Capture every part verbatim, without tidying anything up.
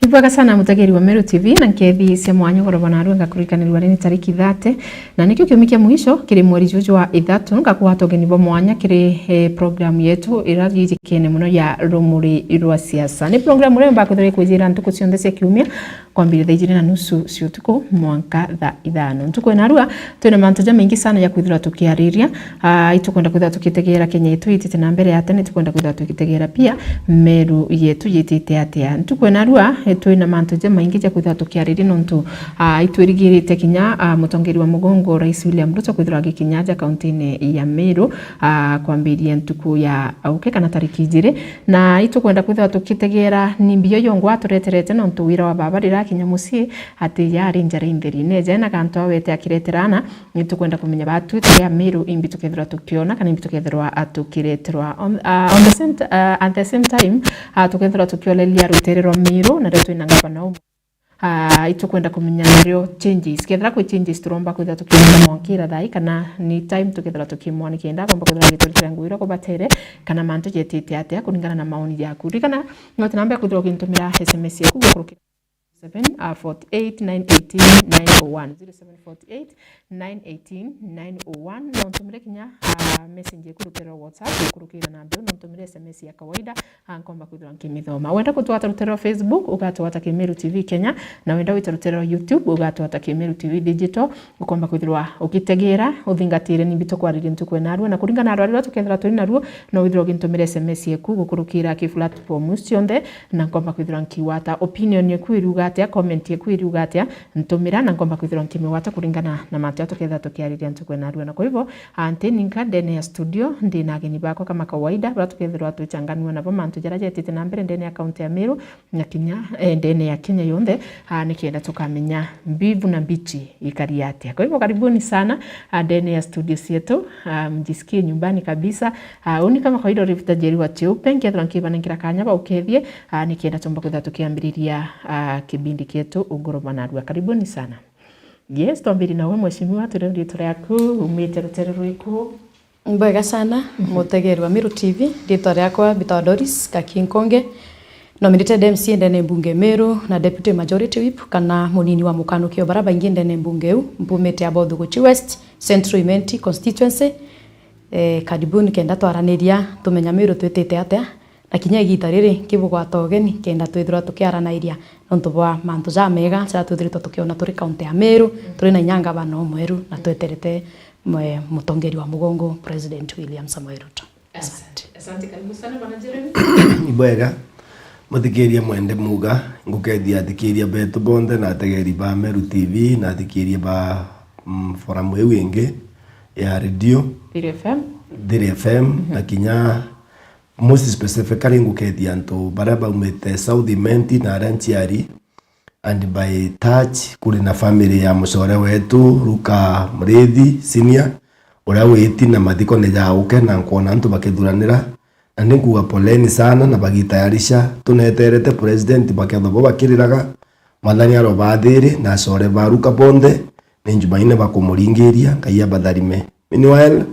Ibwega sana mutegeri wa Meru T V, na nkethi cia mwanya ugoro bwa narua ngakurikanirwa ri ni tariki thirty, na nikio kiumi kia mwisho kiri mweri juju wa ithatu, ngakugwata ugeni bwa mwanya kiri, eh, program yetu ira yijikene muno ya Rumuri rwa Siasa. Ni program iria yumbaga kwithirwa ikwijira ntuku cionthe cia kiumia, kwambiria thaa ijiri na nusu cia utuku mwanka thaa ithano. Ntuku ya narua, twina mantu jamaingi sana ya kwithirwa tukiariria. Ah, itukwenda kwithirwa tukitegera Kenya yetu yitite na mbere atia, na itukwenda kwithirwa tukitegera pia Meru yetu yitite atia. Ntuku ya narua, eh, twina mantu jamaingi ja kwithirwa tukiariria nontu, ah, itwirigirite kinya, ah, mutongeri wa mugongo Rais William Ruto kwithirwa agikinya aja kauntine ya Meru, ah, kwambiria ntuku ya auke kana tariki ijiri. Na itukwenda kwithirwa tukitegera ni mbio yongwa atureterete, nontu wira wa baba rira akinya mucii, ati yari njara intheri. Neja ena gantu awete akiretera ana, ni tukwenda kumenya batu turi a Meru imbi tukethirwa tukiona, kana imbi tukethirwa, ah, tukireterwa. On, ah, on the same t-, ah, at the same time, ah, tukethirwa tukioleria rutere rwa Meru, na rio twina ngavana umwe. Ah, itukwenda kumenya nario changes. Kethira kwi changes turomba kwithirwa tukiona mwankira thai, kana ni time tukethirwa tukimwa nikenda akomba kwithirwa agituritira ngugi iria kubatere, kana mantu jetite atia kuringana na maoni jaku. Ririkana, no tinambe kwithirwa ugintumira S M S yaku gukurukira seven, uh, forty-eight, nine eighteen, nine oh one, zero seven forty-eight, nine eighteen, nine oh one. No ntumire kinya, uh, message iku rutere rwa WhatsApp, ikurukira na mbeu, no ntumire S M S ya kawaida, ah, nkomba kwithirwa nkimithoma. Wenda kutwata rutere rwa Facebook, ugatwata Kimeru T V Kenya, na wenda wita rutere rwa YouTube, ugatwata Kimeru T V Digital, ukomba kwithirwa ugitegera, uthingatire nimbi tukwariria ntuku ya narua, na kuringana na rwari ruria tukethirwa turi naruo, no withirwa ugintumira S M S yeku gukurukira ki platform cionthe, na nkomba kwithirwa nkiwata opinion yeku iriuga atia, comment yeku iriuga atia, ntumira, na nkomba kwithirwa nkimigwata kuringana na mantu jaria tukethirwa tukiariria ntuku ya narua. Na kwa hivyo, ah, nti ninka ndene ya studio, ndi na ageni bakwa kama kawaida, baria tukethirwa twichanganua nabo mantu jaria jetite na mbere ndene ya kaunti ya Meru, na kinya, eh, ndene ya Kenya yonthe, ah, nikenda tukamenya mbivu na mbichi ikari atia. Kwa hivyo, karibuni sana, ah, ndene ya studio cietu, ah, mjisikie nyumbani kabisa. Ah, uni kama kawaida urivuta jeri wa cheupe, nkethirwa nkibanengera kanya baukethie, ah, nikenda tumba kwithirwa tukiambiriria, ah, kibindi kietu ugoro bwa narua. Karibuni sana. Yes, twambiri nawe mheshimiwa, turia ritwa riaku, umite rutere rwiku? Mbwega sana, mhm, mutegeri wa Meru T V, ritwa riakwa mbitagwa Doris Kakinkonge. Nominated M C ndene mbunge Meru na Deputy Majority Whip kana munini wa mukanukio bara baingi ndene mbunge iu. Mbumite Abothuguchi West, Central Imenti Constituency. Eh, karibuni kenda twaraniria tumenya Meru twitite atia. Na kinya igita riri, nkibugwata ugeni, kenda twithirwa tukiaranairia nontu bwa mantu jamega jaria twithiritwe tukiona turi kaunti ya Meru, turi na inya ngavana umweru, na tweterete mwe-, mutongeri wa mugongo, President William Samoei Ruto. Asante. Asante, karibu sana, Bwana Jeremy. Ibwega, muthikiria mwende muga, ngukethia athikiria betu bonthe na ategeri ba Meru T V, na athikiria ba, mm, forum iu ingi ya radio, Thiri F M. Thiri F M, mhm, na kinya most specifically, ngukethia antu baria baumite South Imenti na aria nchiari, and by touch, kuri na family ya mucore wetu, Ruka Murithi Senior, uria witi na mathikone ja uke, na nkwona antu bakithuranira, na ni nkuga poleni sana, na bagitayarisha, tuneterete president bakethwa bo bakiriraga, Mwathani arobathire, na acore ba Ruka bonthe, ni Jumaine bakumuringiria, Ngai abatharime. Meanwhile,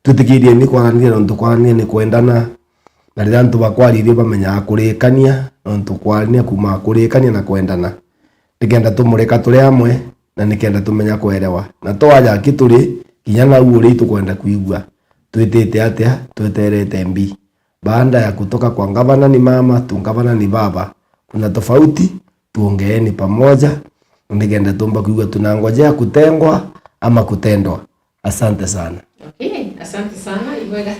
twitikirie ni kwaraniria nontu kwaraniria ni kwendana. Na riria antu bakwaririe bamenyaga kurikania, nontu kwarania kuumaga kurikania na kwendana. Nikenda tumurika turi amwe, na nikenda tumenya kwerewa. Na twaja aki turi, kinya nau uri itukwenda kwigua. Twitite atia? Tweterete mbi. Baada ya kutoka kwa gavana ni mama, tu gavana ni baba. Kuna tofauti, tuongeeni pamoja, nikenda tumba kwigua tunangojea kutengwa ama kutendwa. Asante sana. Okay, asante sana, ibwega.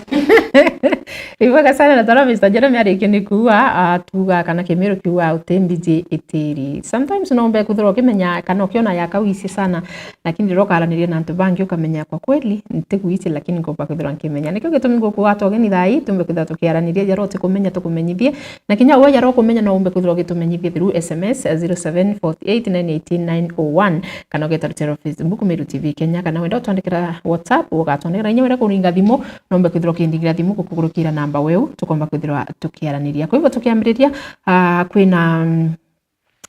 Ibwega sana, na tara Mister Jeremy arikio ni kuuga, ah, tuuga kana Kimiru kiuga uti mbiji itiri. Sometimes no umbe kwithirwa ukimenya kana ukiona yaka wisi sana, lakini riria ukaraniria na antu bangi ukamenya kwa kweli nti gwisi, lakini ngomba kwithirwa nkimenya. Nikio gitumi ngukugwata ugeni thaa ii, tumbe kwithirwa tukiaraniria jaria utikumenya tukumenyithie, na kinya uwe jaria ukumenya no umbe kwithirwa ugitumenyithia through S M S zero seven forty eight nine eighteen nine oh one, kana ugeta rutere rwa Facebook Meru T V Kenya, kana wenda utwandikira WhatsApp, ugatwandikira inya wenda kuringa thimu, no umbe kwithirwa ukindingira thimu gukugurukira namba weu, tukomba kwithirwa tukiaraniria. Kwa hivyo tukiambiriria, ah, kwina, mm,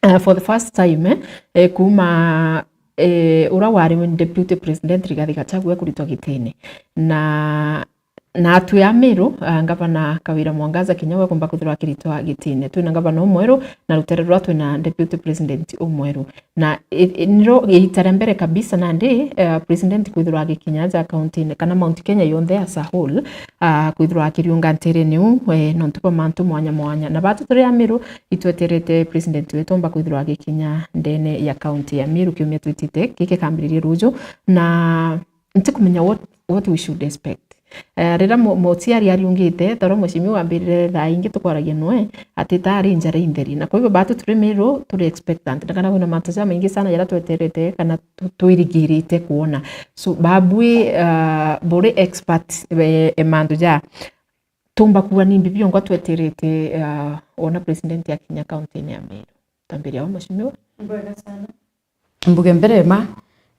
eh, for the first time, eh, eh, kuuma, eh, uria wari Deputy President Rigathi Gachagua kuritwa gitine. Na na atwi a Meru, ah, ngavana Kawira Mwangaza kinya we kumba kwithirwa akiritwa gitine. Twina ngavana umweru na rutere ruria twina deputy president umweru. Na i-, i-, niro iita ria mbere kabisa nandi, eh, president kwithirwa agikinya aja kaunti-ini kana Mount Kenya yonthe as a whole, ah, kwithirwa akiriunga ntirene u, eh, nontu bwa mantu mwanya mwanya. Na batu turi a Meru, itweterete president wetu omba kwithirwa agikinya ndene ya kaunti ya Meru kiumia twitite giki kambiririe ruju, na ntikumenya what, what we should expect. Eh, riria mu-, muciari ariungite, toro mucimi wambirire thaa ingi tukwaragia nwe, atita ari njara intheri. Na kwa hivyo batu turi Meru, turi expectant. Na kana kwina mantu jamaingi sana jaria tweterete, kana tu-, twirigirite kuona. So, babui, eh, buri expert, eh, e mantu ja tumba kuwa ni mbibi yongwa tweterete, eh, ona president akinya kaunti-ini ya Meru. Tambiria wa mucimi wa. Mbwega sana. Mbuge mbere ma,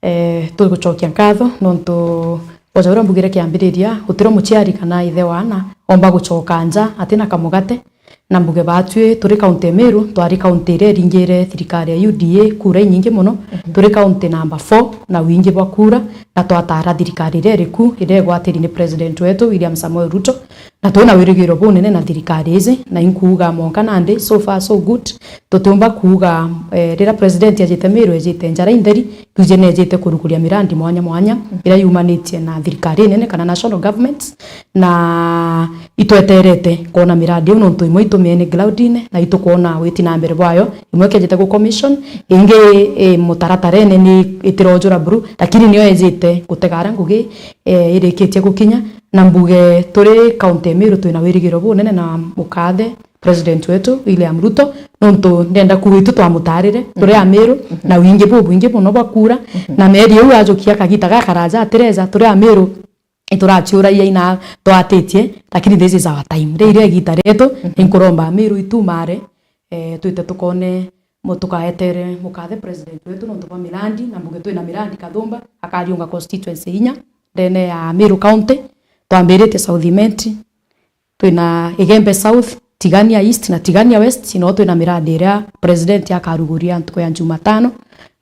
eh, turi gucokia nkatho nontu boja uria mbugire kiambiriria, gutiro muciari kana ithe wa ana omba gucoka nja atina kamugate. Na mbuge batwi turi kaunti ya Meru, twari kaunti iria iringire thirikari ya U D A kura inyingi mono. Mhm. Turi kaunti namba four na wingi bwa kura, na twatara thirikari iria iriku, iria igwatiri ni president wetu William Samoei Ruto. Na twina wirigiro bunene na thirikari iji, na inkuuga mwanka nandi, so far so good. Tutiumba kuuga, eh, riria president ajite Meru, ejite njara intheri, twije nejite kurukuria mirandi mwanya mwanya, iria yumanitie na thirikari inene kana national government, na itweterete kwona mirandi iu, nontu imwe itumiene ground-ine, na itukwona witi na mbere bwayo, imwe ikejite gu commission, ingi i mutaratarene ni itirojura buru, lakini nio ejite gutega aria ngugi, eh, irikitie gukinya. Na mbuge turi kaunti ya Meru twina wirigiro bunene na mukathe president wetu William Ruto, nontu ndenda kuuga itu twamutarire, turi a Meru, na wingi bubwingi mono bwa kura, na meri iu ajukia kagita gakaraja atireja, turi a Meru ituraciuragia ina twatitie, lakini this is our time. Riria igita rietu, inkuromba Meru itumare, eh, twite tukone mu-, tukaetere mukathe president wetu nontu bwa mirandi, na mbuge twina mirandi kathumba, akariunga constituency inya ndene ya Meru County. Twambiritie South Imenti, twina Igembe South, Tigania East na Tigania West, no twina mirandi iria president akaruguria ntuku ya Jumatano,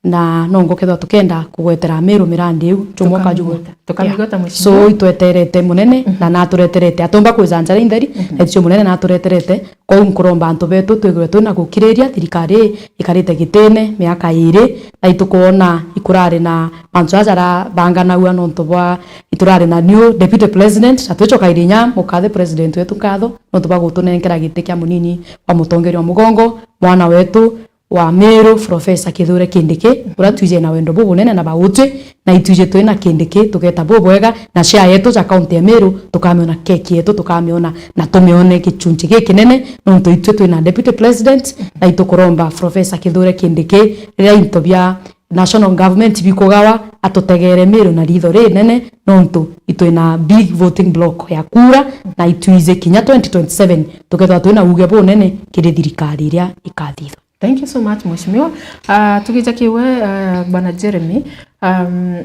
na no ngukethwa tukenda kugwetera Meru mirandi iu jumwe kwa jumwe. Tukamigweta. Tukamigweta, yeah, mheshimiwa. So, itweterete munene, na natureterete, atomba kwija njara intheri, na icio munene natureterete. Kwou nkuromba antu betu twigwe twina gukiriria, thirikari ikarite gitine miaka iiri, na itukwona ikurari na mantu jaja jarabanganagua nontu bwa iturari na new deputy president, na twicokaire inya mukathe president wetu nkatho nontu bwa gutunenkera giti kia munini wa mutongeria wa mugongo, mwana wetu wa Meru, Professor Kithure Kindiki, uria twije na wendo bubunene na bautwi, na itwije twina Kindiki, tugeta bubwega, na share yetu ja kaunti ya Meru, tukamiona keki yetu, tukamiona na tumione gichunchi gikinene, nontu itwi twina deputy president, na itukuromba Professor Kithure Kindiki, riria into bia national government bikugawa, atutegere Meru na ritho rinene, nontu itwina big voting block ya kura, na itwije kinya twenty twenty-seven tukethwa twina uge bunene kiri thirikari iria ikathithwa. Thank you so much, mheshimiwa. Ah, tugija kiwe, ah, bwana Jeremy, um,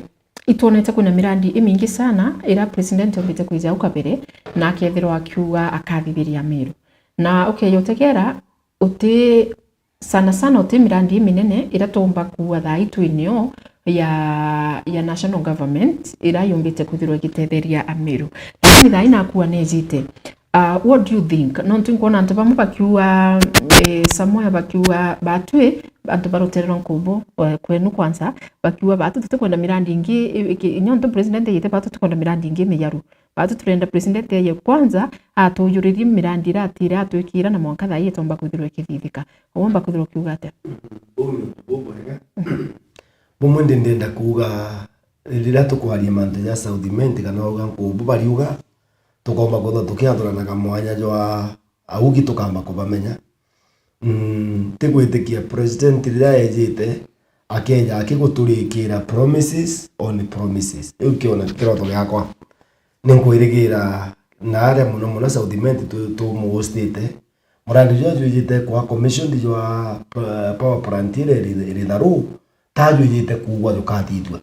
itwonete kwina mirandi imingi sana ira president ombite kwija au kabere, na akethirwa akiuga akathithiria Meru. Na ukeyotegera uti, sana sana uti mirandi iminene ira twomba kuua thaa ii twinio ya, ya national government ira yumbite kwithirwa igitetheria Ameru. Lakini thaa ii nakua nejite. Uh, what do you think? Nontu nkwona antu bamwe bakiuga, eh, Samoya bakiuga batwi, antu barutererwa nkubu, eh, kwenu kwanza, bakiuga batu tutikwenda mirandi ingi, i-, iki-, nontu president yite batu tutikwenda mirandi ingi miyaru. Batu turenda president eye kwanza atujuririe mirandi iria atire atwikira na mwanka thaa ii itomba kwithirwa ikithithika. Womba kwithirwa ukiuga atia? Bumwe, bubwega. Bumwe ndi ndenda kuuga, riria tukwaria mantu ja South Imenti kana uga nkubu bariuga, tukomba kwithirwa tukiathuranaga mwanya jwa augi tukamba kubamenya. Mm, ntigwitikia president riria ejite, akeja akiguturikira promises on promises. Riu kiona kiroto giakwa. Ninkwirigira na aria muno muno South Imenti tu-, tumuhostite. Murandi juria jwijite kwa commission jwa, uh, power plant iria iri, iri Tharu, ta jwijite kuugwa jukathithua.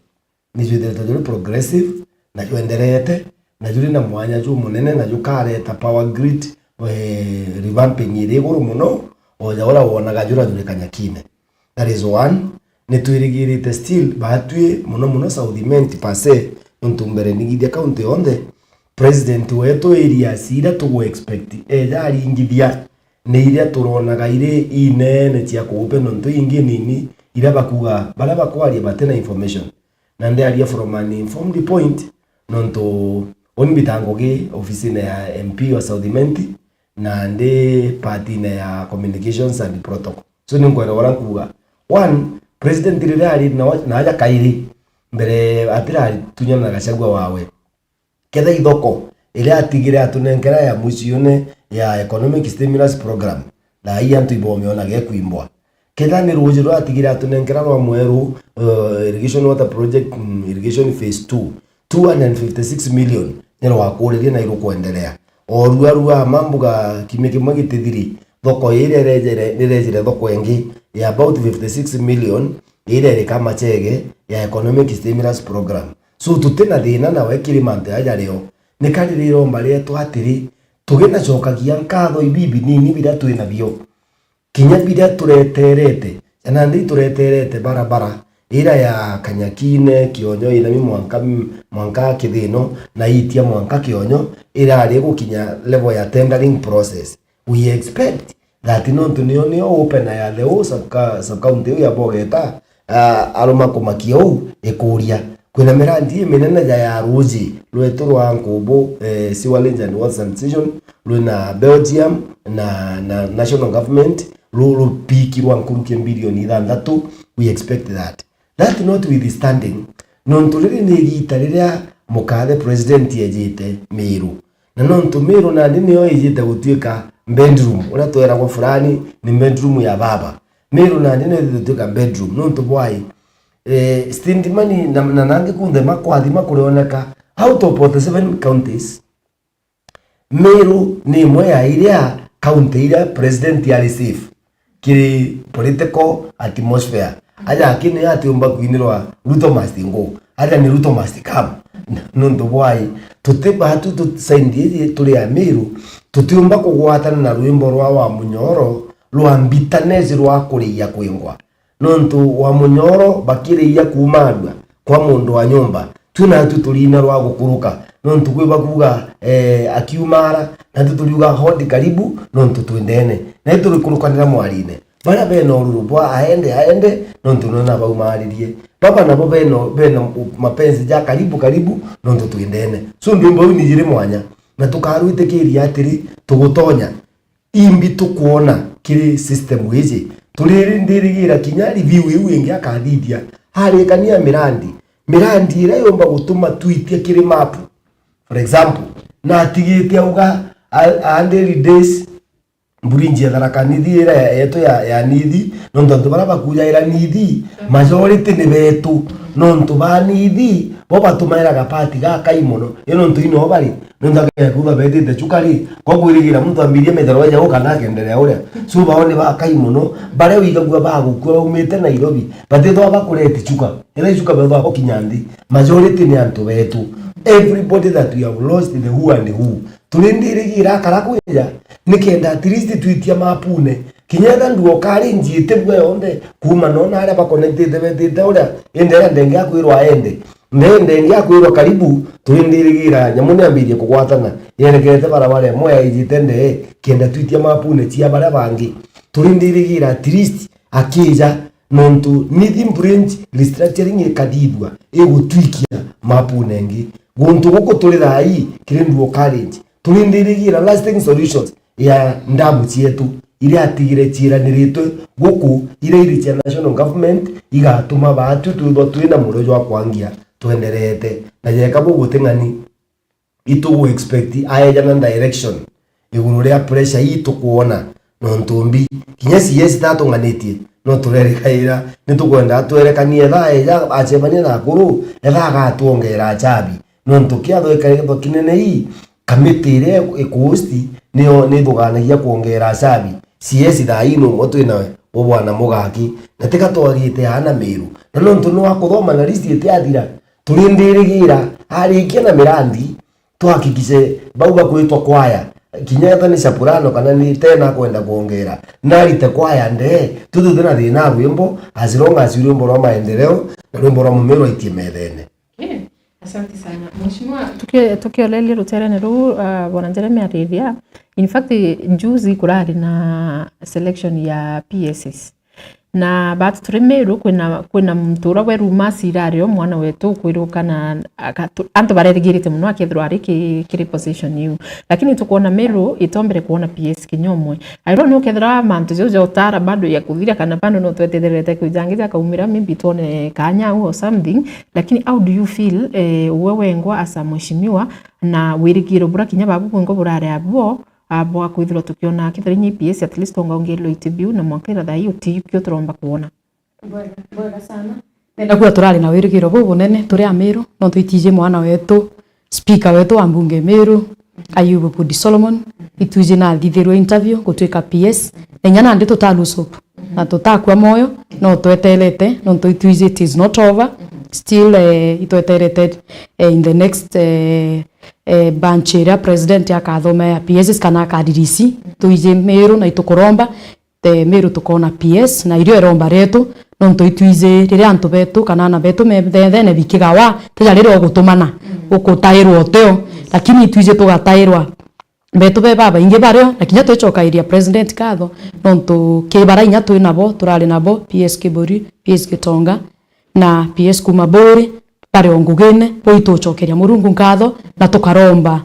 Ni jwithiritwe juri progressive, na jwenderete, na juri na mwanya jumunene, na jukareta power grid, eh, revamping iri iguru muno, o ja uria wonaga jura juri Kanyakine. That is one. Ni twirigirite still, batwi muno muno South Imenti per se, nontu mbere nigithia county yonthe, president wetu areas iria tugu expect eja aringithia ni iria turonaga iri inene cia kuupe, nontu ingi nini iria bakuga baria bakwaria batina information. Na ndiaria from an informed point, nontu uni mbita ngugi ofisine ya M P wa South Imenti, na ndi partine ya communications and protocol. So ni nkwenda uria nkuga, one, president riria ari na, na aja kairi, mbere atirari tunyana na Gachagua wawe. Ketha ithoko iria atigire atunenkera ya mwiciune ya economic stimulus program, na ai antu ibomiona gekwimbwa. Ketha ni ruuji ruria atigire atunenkera rwa mweru, uh, irrigation water project, mm, irrigation phase two, two hundred fifty-six million ni rwakuririe na irukwendelea. O rua rua mambuga kimya kimwe gitithiri, thoko iria irejere, nirejire thoko ingi ya about fifty-six million, iria iri Kamachege ya economic stimulus program. So tutina thina nawe kiri mantu jaja rio. Ni kari riromba rietu atiri, tuginacokagia nkatho ibi binini biria twinabio. Kinya biria tureterete, ja nandi itureterete barabara ira ya Kanyakine, Kionyo, Inami mwanka, mwanka Kithino, na itia mwanka Kionyo, irari gukinya level ya tendering process. We expect that nontu nio, nio opener ya the whole sub-, sub-county iu ya Bogeta, ah, aruma kumakia uu, ikuria. Kwina mirandi iminene ja ya ruuji rwetu rwa Nkubu, eh, Sewerage and Water Sanitation, rwina Belgium na, na national government, ru-, rupiki rwa nkuruki ya mbilioni ithanthatu, we expect that. That notwithstanding, nontu riri ni igiita riria mukathe president ejite Miru. Na nontu Miru nandi nio ijite gutuika bedroom, uria tweragwa fulani ni bedroom ya baba. Miru nandi nio ijite gutuika bedroom, nontu bwai, eh, Stindimani na, na nangi kunthe makwathi makurioneka, out of forty-seven counties, Miru ni imwe ya iria county iria president ari safe kiri political atmosphere. Aja aki ni atiumba kwinirwa Ruto must go. Aja ni Ruto must come. Nontu bwai, tuti batu tu-, side iji turi a Miru, tutiumba kugwatana na rwimbo rwa wa Munyoro rwa bitterness rwa kuriia kwingwa. Nontu wa Munyoro bakiriia kuuma arua kwa mundu wa nyumba, twi natu turiina rwa gukuruka, nontu kwi bakuuga, eh, akiumaara, natu turiuga hodi karibu, nontu twi ndene. Na iturikurukanira mwariine. Baria bena ururu bwa aende, aende, nontu nona baumaaririe. Baba nabo bena, bena mapenzi ja karibu, karibu, nontu twi ndene. So, ndwimbo iu ni jiri mwanya, na tukarwitikiria atiri, tugutonya. Imbi tukwona kiri system iji? Turindirigira kinya review iu ingi akathithia, arikania mirandi, mirandi iria yumba gutuma twitia kiri mapu. For example, natigite auga a, a hundred days, bridge ya Tharaka Nithi iria ya, yetu ya, ya Nithi, nontu antu baria bakujaira Nithi, majority ni betu, nontu ba Nithi, bo batumaira gapati gakai mono, i nontu ino bari, nontu akekuuga betite cukari, kwa kwirigira muntu ambirie methero eja guka na akenderea uria. So bao ni bakai mono, baria wigagua bagukua baumite Nairobi, batithwa bakureti cuka, ira icuka bethwa bokinya nthi, majority ni antu betu. Everybody that we have lost, the who and who. Turindirigira akara kwija, nikenda at least twitia mapune. Kinya etha nduo kari njiite bua yonthe, kuuma no na aria baconnectite betite uria, indi aria ndenge akwirwa aende. Ndee ndenge akwirwa karibu, turindirigira nyamu niambirie kugwatana, yerekerete barabara imwe yaijite ndee, kenda twitia mapune cia baria bangi. Turindirigira at least akija, nontu Nithi Bridge restructuring ikathithua, igutwikia mapune ingi. Guntu guku turi thaa ii kiri nduo college, turindirigira lasting solutions ya ndamu cietu iria atigire ciiraniritwe guku, iria iri cia national government, igatuma baatu twithwa twina murio jwa kwangia twenderete. Na jeka buu guting'ani, itugu expect aejana direction iguru ria pressure ii tukwona, nontu mbi kinya C S tatung'anitie, no turerikaira, ni tukwenda atwerekanie etha eja acemania na akuru, etha agatwongera achabi, nontu kiatho gikaethwa kinene ii, kamiti iria ikuhost niyo nithuganagia kwongera achabi. C S thaa ii numwe twinawe, u bwana Mugaki, na tiga twagite aana Miru. Na nontu ni wa kuthoma na list itiathira, turindirigira arikia na mirandi, twahakikishe bau bakwitwa kwaya, kinya etha ni Shapurano kana ni tena akwenda kwongera, narite kwaya ndee, tu tuti na thina rwimbo, as long as rwimbo rwa maendeleo na rwimbo rwa Mumiru aitie methene. Okay. Asante sana. Mheshimiwa, tuki-, tukioleria ruterene ruu, ah, Bwana Jeremy arithia, in fact, juzi kurari na selection ya P S S. Na baatu turi Meru, kwina, kwina muntu uria we rumors irari o mwana wetu ukwirwa kana aka-, tu-, antu barerigirite mono akethirwa ari ki-, kiri position iu. Lakini tukwona Meru itombere kwona P S kinya umwe. I don't know kethira mantu jau ja utara bado ya kuthira kana bado no twetererete kwijangi jakaumira, maybe twone kanya au or something. Lakini how do you feel, eh, we wengwa as a mheshimiwa, na wirigiro bura kinya babu bwengwa burare abuo, ah, bwa kwithirwa tukiona kethira inya P S at least ongaongererwa iti biu, na mwanka ira thaa ii uti kio turomba kwona? Bwega, bwega sana. Nenda kuga turari na wirigiro bubunene turi Amiru, nontu itiji mwana wetu, speaker wetu wa mbunge Miru, Ayubu Budi Solomon, itwiji nathithirwe interview gutwika P S, na inya nandi tuta lose hope, na tutakua moyo, no tweterete, nontu itwiji it is not over, still, eh, itweterete, eh, in the next, eh, eh, bunch iria president akathoma ya P S kana akaririci, twiji Miru na itukuromba, eh, Miru tukoona P S, na irio iromba rietu, nontu itwiji riria antu betu kana ana betu methene bikigawa, tija riria ugutumana, mm, ukutairwa uteo, yes, lakini itwiji tugatairwa betu be babaingi bario, na kinya twicokairia president nkatho, nontu ki bara inya twi nabo, turari nabo, P S Kiburi, P S Gitonga, na P S kuma Buri, bari o ngugine, bo itucokeria Murungu nkatho, na tukaromba,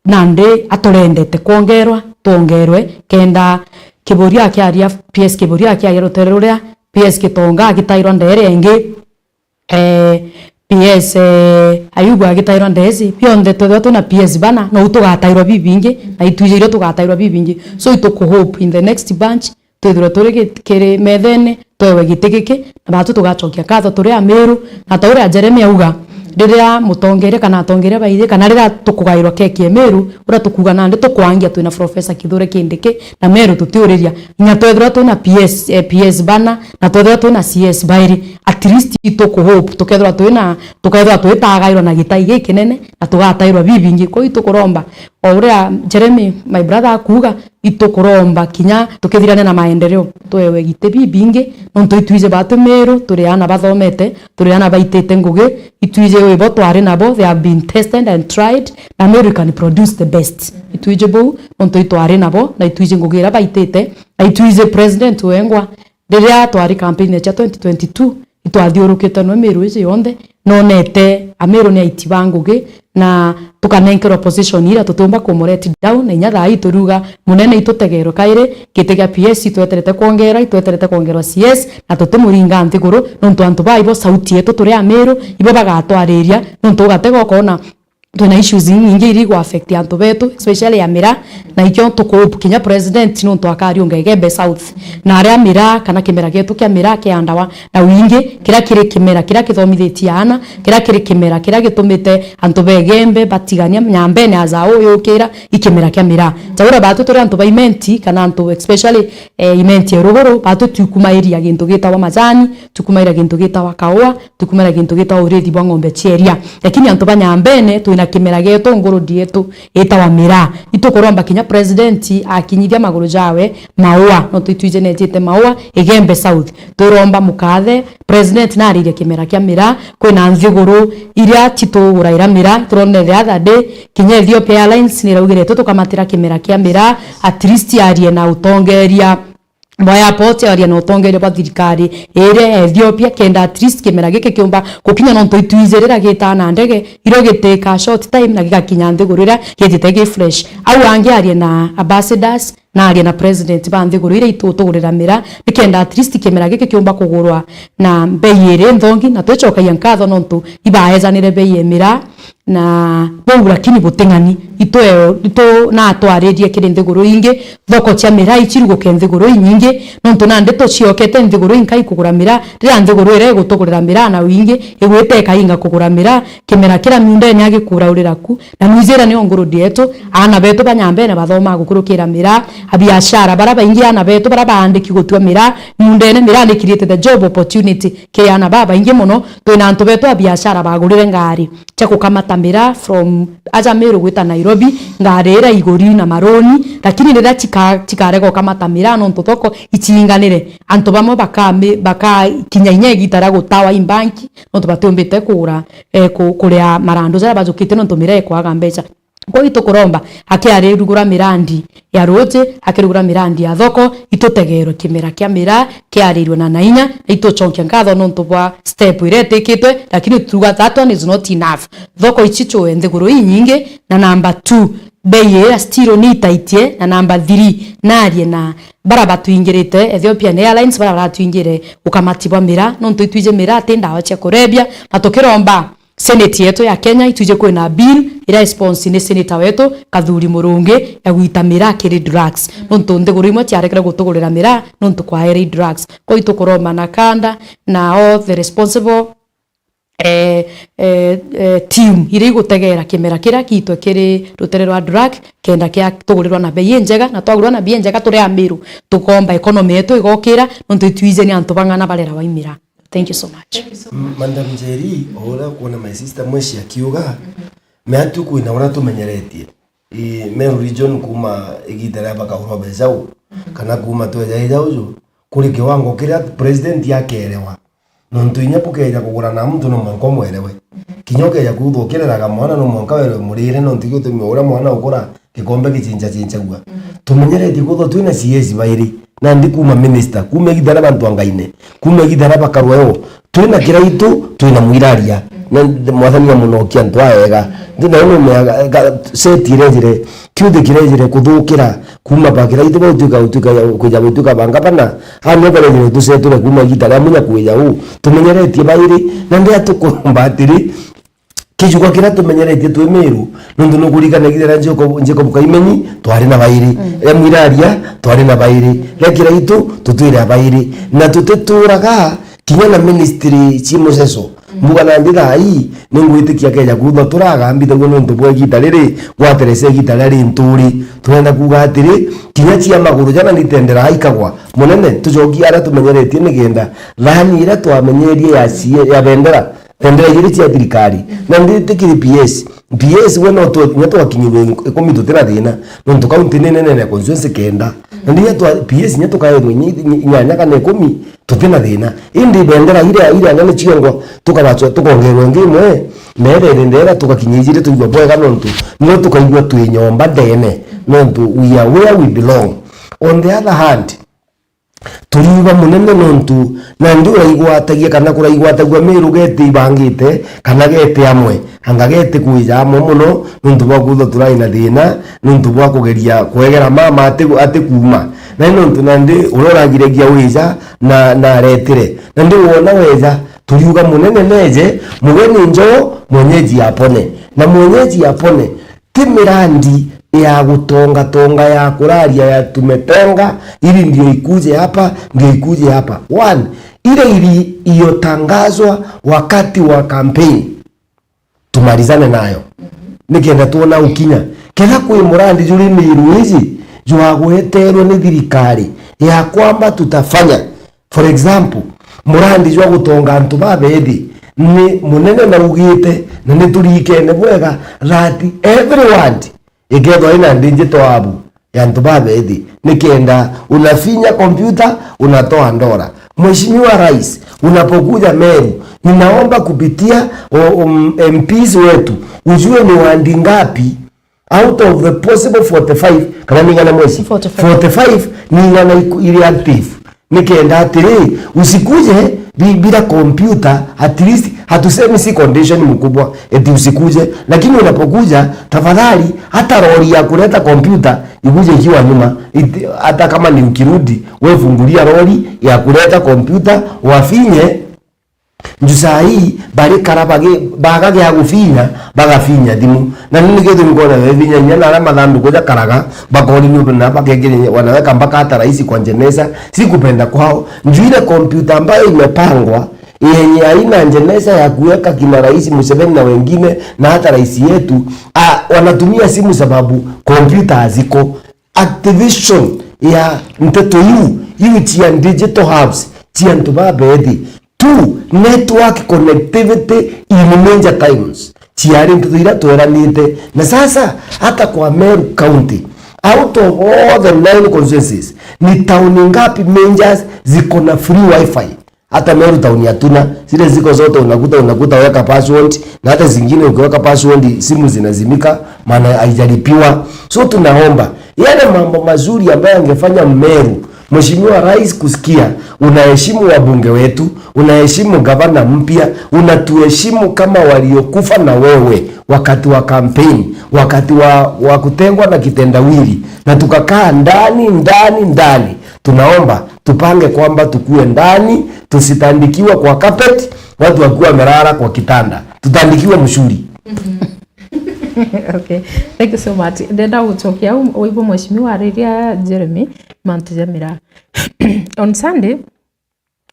nandi aturendete kwongerwa, twongerwe, kenda Kiburi akiaria, P S Kiburi akiaria rutere ruria, P S Gitonga agitairwa ndeere ingi, eh, P S, eh, Ayubu agitairwa ndeesi, bionthe twethirwa twina P S bana, nou tugatairwa bibingi, na itwiji irio tugatairwa bibingi. So itukuhope in the next bunch, twithirwe turi gi-, kiri methene, twewe giti giki, na baatu tugacokia nkatho turi Amiru, na ta uria Jeremy auga, riria mutongeria kana atongeria bairi, kana riria tukugairwa keki e Miru, uria tukuuga nandi tukwangia twina Professor Kithure Kindiki, na Meru tutiuriria. Inya twethirwa twina P S, eh, P S bana, na twethirwa twina C S bairi, at least itukuhope, tukethirwa twina, tukethirwa twitagairwa na gitai gikinene, na tugatairwa bibingi. Kwou itukuromba, o uria Jeremy, my brother, akuuga, itukuromba kinya tukithirania na maendeleo, twewe giti bibingi, nontu itwiji baatu Miru, turi ana bathomete, turi ana baitite ngugi, itwiji wibo twari nabo, they have been tested and tried, na Miru can produce the best. Itwiji bou, nontu itwari nabo, na itwiji ngugi iria baitite, na itwiji president wengwa, riria twari campaign cia twenty twenty-two, itwathiurukite nwe Miru iji yonthe, nonete Amiru ni aiti ba ngugi, na tukanenkerwa position ira tutiumba kumu let down, na inya thaa ii turiuga munene itutegerwe kairi, giti gia P S itweterete kwongera, itweterete kwongerwa C S, na tutimuringa nthiguru, nontu antu baa ibo sauti yetu turi Amiru, ibo bagatwariria, nontu ugatega ukoona twina issues inyingi iria igu affect antu betu, especially ya miraa, na ikio tukuhope kinya president nontu akariunga Igembe South, na aria miraa kana kimera gietu kia miraa kiandawa na wingi, kiria kiri kimera kiria kithomithitie aana, kiria kiri kimera kiria gitumite antu ba Igembe batigania Nyambene as a whole yukira i kimera kia miraa. Ta uria batu turi antu ba Imenti kana antu especially, eh, Imenti ya ruguru, batu tukumairia gintu gitawa majani, tukumairia gintu gitawa kaua, tukumairia gintu gitawa urithi bwa ng'ombe cia iria. Lakini antu ba Nyambene, twina kimera gietu, ngurudi yetu itawa miraa. Itukuromba kinya president akinyithia maguru jawe Maua, nontu itwiji netite Maua, Igembe South. Twiromba mukathe, president naririe kimera kia miraa, kwina nthiguru iria tituguraira miraa, turone the other day, kinya Ethiopia Airlines niraugire tu tukamatira kimera kia miraa, at least arie na utongeria bwa airport, aria na utongeria bwa thirikari iria ya Ethiopia, kenda at least kimera giki kiumba gukinya, nontu itwiji riria gitaa na ndege, irio gitikaa short time na gigakinya nthiguru iria gitite gi fresh. Au angi arie na ambassadors, na arie na president ba nthiguru iria itutugurira miraa, nikenda at least kimera giki kiumba kugurwa na mbei iri nthongi, na twicokagia nkatho nontu ibaejanire mbei ya miraa, na bou lakini buting'ani, itwe, itu natwaririe kiri nthiguru ingi, thoko cia miraa iciruguke nthiguru inyingi, nontu nandi tuciokete nthiguru inkai kugura miraa, riria nthiguru iria igutugurira miraa na wingi igwite ikainga kugura miraa, kimera kiria miundene agikuraurira ku, na nwijira nio ngurudi yetu, aana betu ba Nyambene bathomaa gukurukira miraa, abiashara bara baingi, ana betu bara baandiki gutua miraa mundene, miraa nikirite the job opportunity kiri ana babaingi mono. Twina antu betu abiashara bagurire ngari cia gukamata miraa from aja Meru gwita Nairobi, ngari ira iguri na maroni, lakini riria chika-, chikarega gukamata miraa nontu thoko ichiinganire, antu bamwe bakami-, bakakinya inya igita ria gutawa imbanki, nontu batiumbite kugura, eh, ku-, kuria marandu jaria bajukite nontu miraa ikwaga mbecha. Kwou itukuromba, akiarirugura mirandi ya ruuji, akirugura mirandi ya thoko, itutegerwe kimera kia miraa kiarirwe na nainya, na itucokia nkatho nontu bwa step iria itikitwe, lakini tuga that one is not enough. Thoko ici cue nthiguru inyingi, na number two, bei iria still ni itaitie, na number three, narie na bara batwingirite, Ethiopian Airlines, bara baratwingire ukamati bwa miraa, nontu itwiji miraa ti ndawa cia kurebia, na tukiromba Senate yetu ya Kenya itwije kwina bill iria sponsor ni senator wetu Kathuri Murungi ya gwita miraa kiri drugs. Nontu nthiguru imwe ciarekere gutugurira miraa nontu kwaere drugs. Kwou itukuromba Nakanda na all the responsible, eh, eh, eh, team iria igutegera kimera kiria kiitwe kiri rutere rwa drug kenda kiatugurirwa na bei injega, na twagurwa na bei injega turi Amiru tukomba economy yetu igokira nontu itwije ni antu bang'ana barerawa i miraa. Thank you so much. Thank you so much. M-, Madam Njeri, o uria ukwona my sister Mweshi akiuga, me atu kwina uria tumenyeretie. I, Meru region kuma igita ria bakaurwa bejau, kana kuma tweja ejau ju, kuri kiwango kiria president akerewa. Nontu inya bukeja kugurana na muntu no mwanka umwerewe. Kinya ukeja kuthwa ukireraga mwana no mwanka werewe murire, nontu gitumi uria mwana ukura gikombe gichinchachinchagua. Tumenyeretie kwithwa twina C As bairi, nandi kuma minister, kuma igita ria bantu angaine, kuma igita ria bakarweo, twina Kiraitu, twina Mwiraria, na Mwathani amunokia antu aega. Ndi nayo numeaga, ga-, seti irejire, kiuthi kirejire kuthukira, kuma ba Kiraitu bau tuka, tuka, kwija gutuika banga bana, ano barejire tuseture kuma igita ria munya kwija u, tumenyeretie bairi, na ndia tukuromba atiri, Kijuka kiria tumenyeretie twi Miru, nontu nukuririkana igita ria Jacob, Jacob Kaimenyi, twari na bairi. Mm. Ria Mwiraria, twari na bairi. Ria Kiraitu, tutwire a bairi. Na tutituraga kinya na ministry ci muceco. Mm. Mbuga nandi thaa ii, ningwitikia keja kuthwa turaga mbithagua nontu bwa igita riri, gwateresa igita riria rinturi. Turenda kuuga atiri, kinya cia maguru jana nitendera aikagwa. Munene, tucokie aria tumenyeretie nigenda thani iria twamenyerie ya cie-, ya bendera, bendera igiri cia thirikari. Na nditikiri P S. P S we no tu-, nya twakinyirwe ikumi tutina thina. Nontu kaunti ni nene na constituency kenda. Na ndinya twa P S nya tukaerwe inya-, inya-, inyanya kana ikumi tutina thina. Indi bendera iria, iria nene ciongo tukabacho-, tukongerwa ingi imwe. Na iria iri ndera tugakinya ijiri tuigua bwega nontu. No tukaigua twi nyomba ndene. Nontu we are where we belong. On the other hand, turiuga munene nontu nandi uraigwatagia kana kuraigwatagua Miru gete ibangite kana gete amwe, anga gete kwija amwe muno nontu bwa kwithwa turai na thina, nontu bwa kugeria kwegera mama ati, ati kuuma. Na ni nontu nandi uria uragiragia wija na, na aretire. Nandi wona weja, turiuga munene neje, mugeni njoo, mwenyeji apone. Na mwenyeji apone, ti mirandi ya gutongatonga ya kuraria ya tumetenga, ili ndio ikuje hapa, ndio ikuje hapa. One, ile ili-, iliyotangazwa wakati wa campaign, tumalizane nayo. Nikenda tuona ukinya. Ketha kwi murandi juri Miru iji, jwagweterwe ni thirikari ya kwamba tutafanya. For example, murandi jwa gutonga antu babethi ni munene naugite, na ni turikene bwega that every ward ikethwa ina digital hub ya antu babethi, nikenda unafinya kompyuta, unatoa ndora. Mheshimiwa Rais, unapokuja Meru, ninaomba kupitia, o, um, M Ps wetu, ujue ni wadi ngapi out of the possible forty-five, kana ni ng'ana mweci? Forty-five. Forty-five ni ng'ana iku-, iri active. Nikenda atiri, usikuje bi-, bila kompyuta, at least hatusemi si condition mkubwa, eti usikuje. Lakini unapokuja, tafadhali, hata lori ya kuleta kompyuta, ikuje ikiwa nyuma. Iti-, hata kama ni ukirudi, we fungulia lori ya kuleta kompyuta, wafinye, Nju saa ii, barikara bagi-, baga gia gufinya, bagafinya thimu. Na nini gitumi kwona befinya inya na aria mathanduku jakaraga, bakorinio na bakekira wanaweka mpaka hata rais kwa jeneza, si kupenda kwao. Nju ile kompyuta ambayo imepangwa, yenye haina jeneza ya kuweka kina Rais Museveni na wengine, na hata rais yetu, ah, wanatumia simu sababu kompyuta haziko. activation ya nteto iu, iu cia digital hubs, cia antu babethi. Two, network connectivity in major towns. Ciari nteto iria tweranite. Na sasa, hata kwa Meru County, out of all the nine constituencies, ni tauni ngapi majors ziko na free wifi? Hata Meru town hatuna, zile ziko zote unakuta, unakuta weka password, na hata zingine ukiweka password, simu zinazimika, maana haijalipiwa. So tunaomba, yale mambo mazuri ambayo angefanya Meru, Mheshimiwa Rais kusikia, unaheshimu wabunge wetu, unaheshimu gavana mpya, unatuheshimu kama waliokufa na wewe wakati wa campaign, wakati wa, wa kutengwa na kitendawili, na tukakaa ndani, ndani, ndani. Tunaomba tupange kwamba tukue ndani, tusitandikiwa kwa carpet, watu wakiwa wamelala kwa kitanda, tutandikiwe mshuri. Okay, thank you so much. Ndenda gucokia au waibo mheshimiwa ariria Jeremy mantu ja miraa. On Sunday,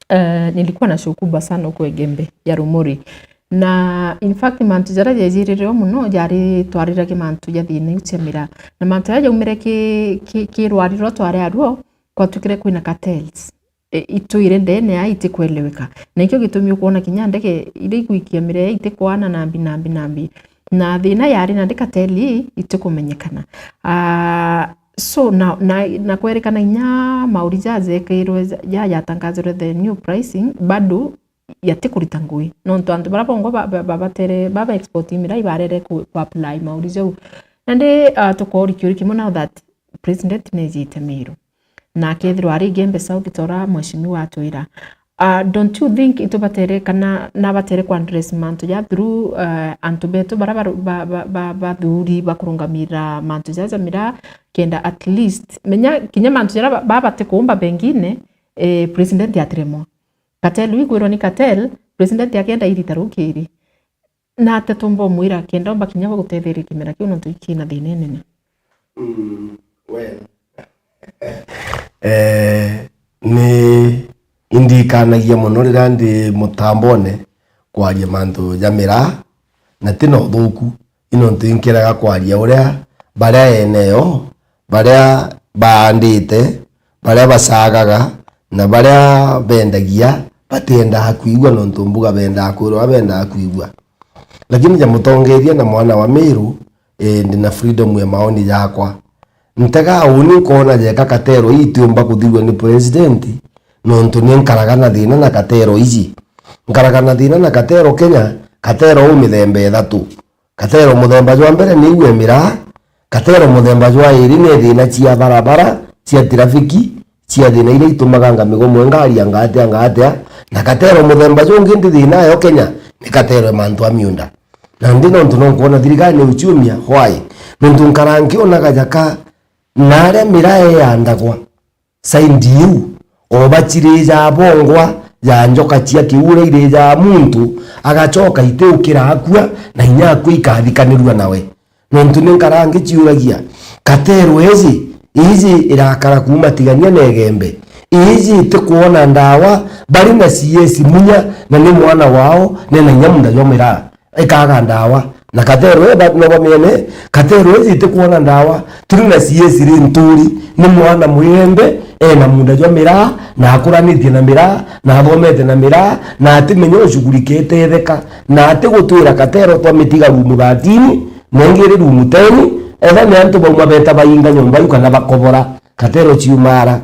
uh, nilikuwa na show kubwa sana huko Igembe ya Rumuri. Na in fact mantu jaria jejirire muno jari twariragia mantu ja thina iu cia miraa. Na mantu jaria jaumire ki, ki, ki rwari rwa twari aruo, kwatukire kwina cartels. E, itwire ndene ya itikweleweka. Na ikio gitumi ukwona kinya ndege iria igwikia miraa itikwana nambi, nambi, nambi. Na thina yari na ndikateli itikumenyekana. Ah, so na, na, na kwerikana inya mauri jajekirwe ja, ja, jatangazirwe the new pricing, bado yatikurita ngui. Nontu antu bara bongwa ba, ba, ba, batere, baba export miraa ibarere ku, ku apply mauri jau. Nandi, ah, tukori kiuri kimwe now that president nejite Meru. Na akethirwa ari Igembe South tora mheshimiwa atwira. Uh, don't you think itubatere kana nabatere ku address mantu ja through, uh, antu betu bara baru-, ba, ba, ba, bathuri bakurungamira mantu ja ja miraa kenda at least menya kinya mantu jaria ba, babati kuumba bengine, eh, president atiremwa. Cartel ikwirwa ni cartel, president akenda irita rukiri. Na atia tumba umwira kenda umba kinya bagutetherie kimera kiu nontu ikina thina inene? Mm, well. Eh, ni indikanagia muno riria ndi mutambone kwaria mantu ja miraa, na ti na uthuku, i nontu inkiraga kwaria uria baria ene yo, baria baandite, baria bacagaga, na baria bendagia batiendaga kwigua, nontu mbuga bendaga kwirwa bendaga kwigua. Lakini ja mutongeria na mwana wa Meru, eh, ndi na freedom ya maoni jakwa. Ntega uni nkoona jeka cartel ii itiumba kuthirua ni president, nontu ni nkaraga na thina na cartel iji. Nkaraga na thina na cartel Kenya, cartel u mithemba ithatu. Katero muthemba jwa mbere ni iu e miraa, katero muthemba jwa iri ni thina cia barabara, cia tirafiki, cia thina iria itumaga ngamigo mwe ngari anga atia, anga atia, na katero muthemba jungi ndi thina ayo Kenya ni katero e mantu a miunda. Na ndi nontu no nkwona thirikari ni uciumia, why? Nontu nkara nkionaga jaka na aria miraa eandagwa. Saindi iu, o bacirija bongwa ja njoka cia kiura irijaa muntu, agacoka itiukira akua, na inya akua ikathikanirua nawe. Nontu ni nkara ngiciuragia, kateru iji, iji irakara kuuma Tigania na Igembe, iji itikwona ndawa, bari na C S Munya, na ni mwana wao, nena inya munda jwa miraa. Ikaga ndawa. Na Kateru e ba-, no bamiene, Kateru iji itikwona ndawa. Turi na C S ri nturi, ni mwana mwirembe, ena munda jwa miraa, na akuranitie na miraa, na athomete na miraa, na atimenya ushughulikite etheka, na atigutwira Kateru twamitiga rumu thirteen, na ingi iri rumu ten, etha ni antu bauma beta bainga nyomba iu kana bakobora, Kateru ciumara.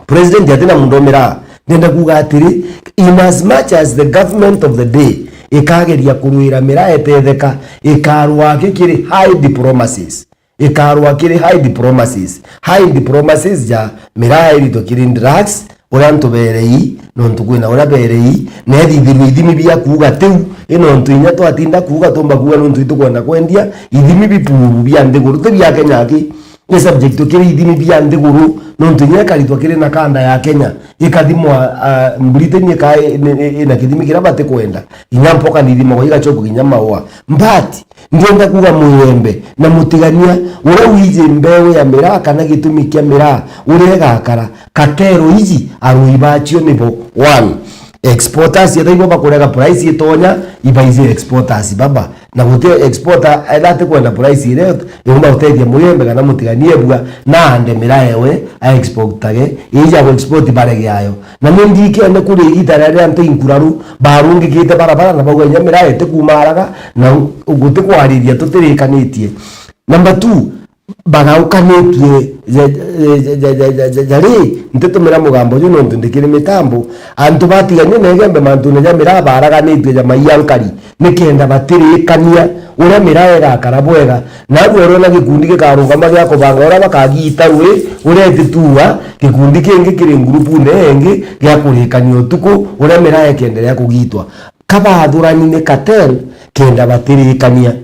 President atina mundu o miraa. Ndenda kuuga atiri, in as much as the government of the day ikageria kurwira miraa etetheka, ikarwa aki kiri high diplomacies. Ikarwa kiri high diplomacies. High diplomacies ja miraa iritwe kiri drugs, uria antu berei, nontu kwina uria berei, na ethithirwe ithimi bia kuuga tiu, i nontu inya twatinda kuuga tumba kuuga nontu itukwenda kwendia, ithimi bipuubu bia nthiguru, ti bia Kenya aki. Ni subject to kiri ithimi bia nthiguru, nontu inya ikaritwa kiri na kanda ya Kenya, ikathimwa, ah, Britain ika-, i-, i-, ina kithimi kiria batikwenda. Inya mpoka nithimagwa igacokwa kinya maua. But, ndienda kuuga mwirembe na mutigania, uria wiji mbeu ya miraa kana gitumi kia miraa, uria igakara, katero iji, arui bacio nibo. One. Exporters etha ibo bakurega price itonya, ibaize exporters baba. Na guti exporter etha atikwenda price iria, yumba utethia muyembe kana mutiganie bua, na ande miraa ewe, a exportage, ija gu export barege ayo. Na ni ndikene kuri igita riria nti inkuraru, barungikite barabara na bauga inya miraa iti kuuma araga, na guti kwariria tutirikanitie. Number two, bagaukanitue ja, ja, ja, ja, ja, ja, ja, ri, ntitumira mugambo ju nontu ndikiri mitambo. Antu batigania na Igembe mantune ja miraa baraganitue ja maiya nkari, nikenda batirikania uria miraa igakara bwega. Nabu uriona gikundi gikarungama gia kubanga uria bakagita rui uria itituua, gikundi kingi kiri ngurupune ingi gia kurikania utuku uria miraa ikiendelea kugitwa. Kabathurani ni cartel kenda batirikania.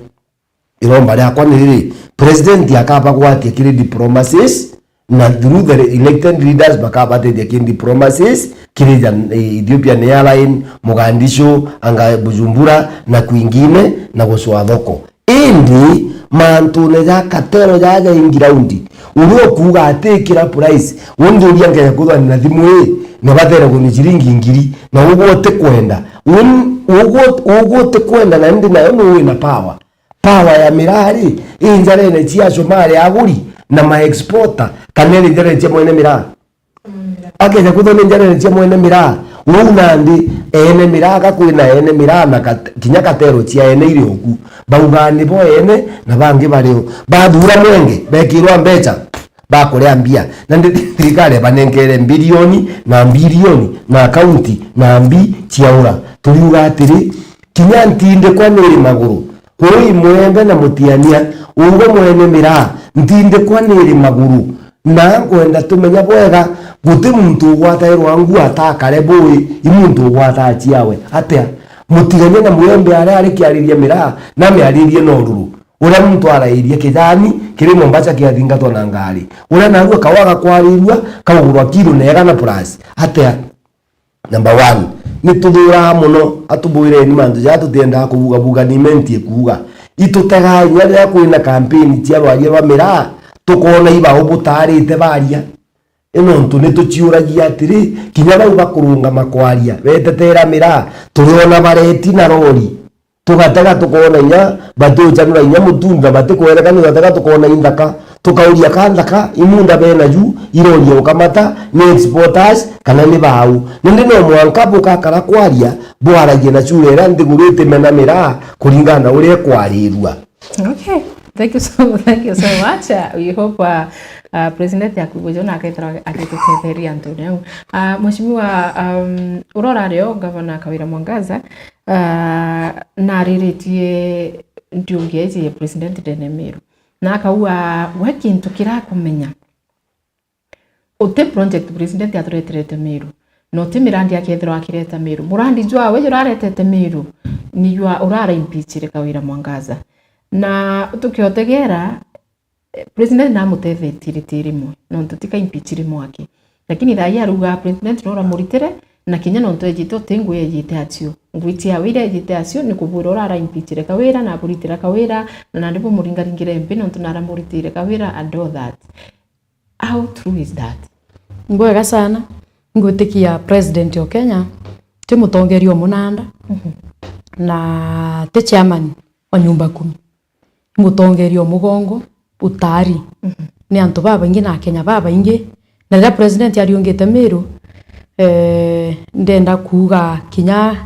Iromba riakwa ni riri, president akabagwatia kiri diplomacies, na through the elected leaders bakabatethia kiri diplomacies, kiri ja, eh, Ethiopian Airline, Mogadishu, anga Bujumbura, na kwingine, na gucwa thoko. Indi, mantune ja cartel ja, ja in ground, uria ukuuga ati kira price, undi uria ngeja kuthwa na thimu ii, na bathere kuni ciringi ngiri, na ugwe utikwenda. Un-, ugwe, ugwe utikwenda, na indi nayo ni wina power. Power ya miraa ri, i njarene cia acumari aguri na ma exporter, kana iri njarene cia mwene miraa? Akeja kwithwa ni njarene cia mwene miraa, uu nandi ene miraa, ka kwina ene miraa na kat-, kinya katero cia ene iri oku, baugaa nibo ene na bangi bari o. Bathura mwenge, bekirwa mbecha, bakuria mbia, na ndi-, thirikari banenkere mbilioni na mbilioni na akaunti na mbi ciaura. Turiuga atiri, kinya ntindikwa niri maguru, kuu imwembe na mutiania, ugwe mwene miraa, ntindikwa niri maguru, na nkwenda tumenya bwega, guti muntu ugwatairwa nguu atakare bui, i muntu ugwataa ciawe. Atia? Mutigania na mwembe aria ari kiariria miraa, na miaririe na ururu. Uria muntu arairie kijani kiri Mombasa kiathingatwa na ngari. Uria narua kawa gakwarirua, kaugurwa kiro na igana plus. Atia? Number one, ni tuthuraa mono, atubwireni mantu jaa tutiendaa kubugabuga ni menti ikuuga. Itutegaa inya riria kwina kampeni cia rwaria rwa miraa, tukoona ibau butaarite baria. I nontu ni tuciuragia atiri, kinya bau bakurungama kwaria, beteteera miraa, turiona bareti na rori. Tugatega tukoona inya batuchanura inya mutunda batikwereka, ni tugatega tukoona inthaka. Tukauria ka nthaka, imunda bena ju, iroria ukamata, ni exporters, kana ni bau. Nindi no mwanka bukakara kwaria, bwaragia na chura iria nthiguru itimena miraa, kuringana na uria ikwarirua. Okay. Thank you so, thank you so much. Uh, we hope, uh, uh, President Yakubu John akethira agitutetheria antu nau. Uh, Mheshimiwa, um, urora rio Governor Kawira Mwangaza, Ah, nariritie ndiungi iji ya President ndene Meru. Na akauga, we kintu kirakumenya, uti project President atureterete Meru, na uti mirandi akethirwa akireta Meru. Murandi jwawe juraretete Meru, ni jwa urara impeachire Kawira Mwangaza. Na tukiotegera, Eh, president namutethetie riti rimwe, nontu tika impeach rimwe aki. Lakini thaa ii arauga president no uramuritire, na kinya nontu ejite uti ngui ejite acio. Ngui ciawe iria ejite acio ni kubwira urara impeachire Kawira, na aburitira Kawira, na nandi bumuringaringire M P nontu naramuritire Kawira and all that. How true is that? Mbwega sana. Ngwitikia president o Kenya ti mutongeria o munanda, mhm, na ti chairman o nyumba kumi. Mutongeria o mugongo, utari. Mhm. Ni antu babaingi na Akenya babaingi. Na riria president ariungite Meru, eh, ndenda kuuga kinya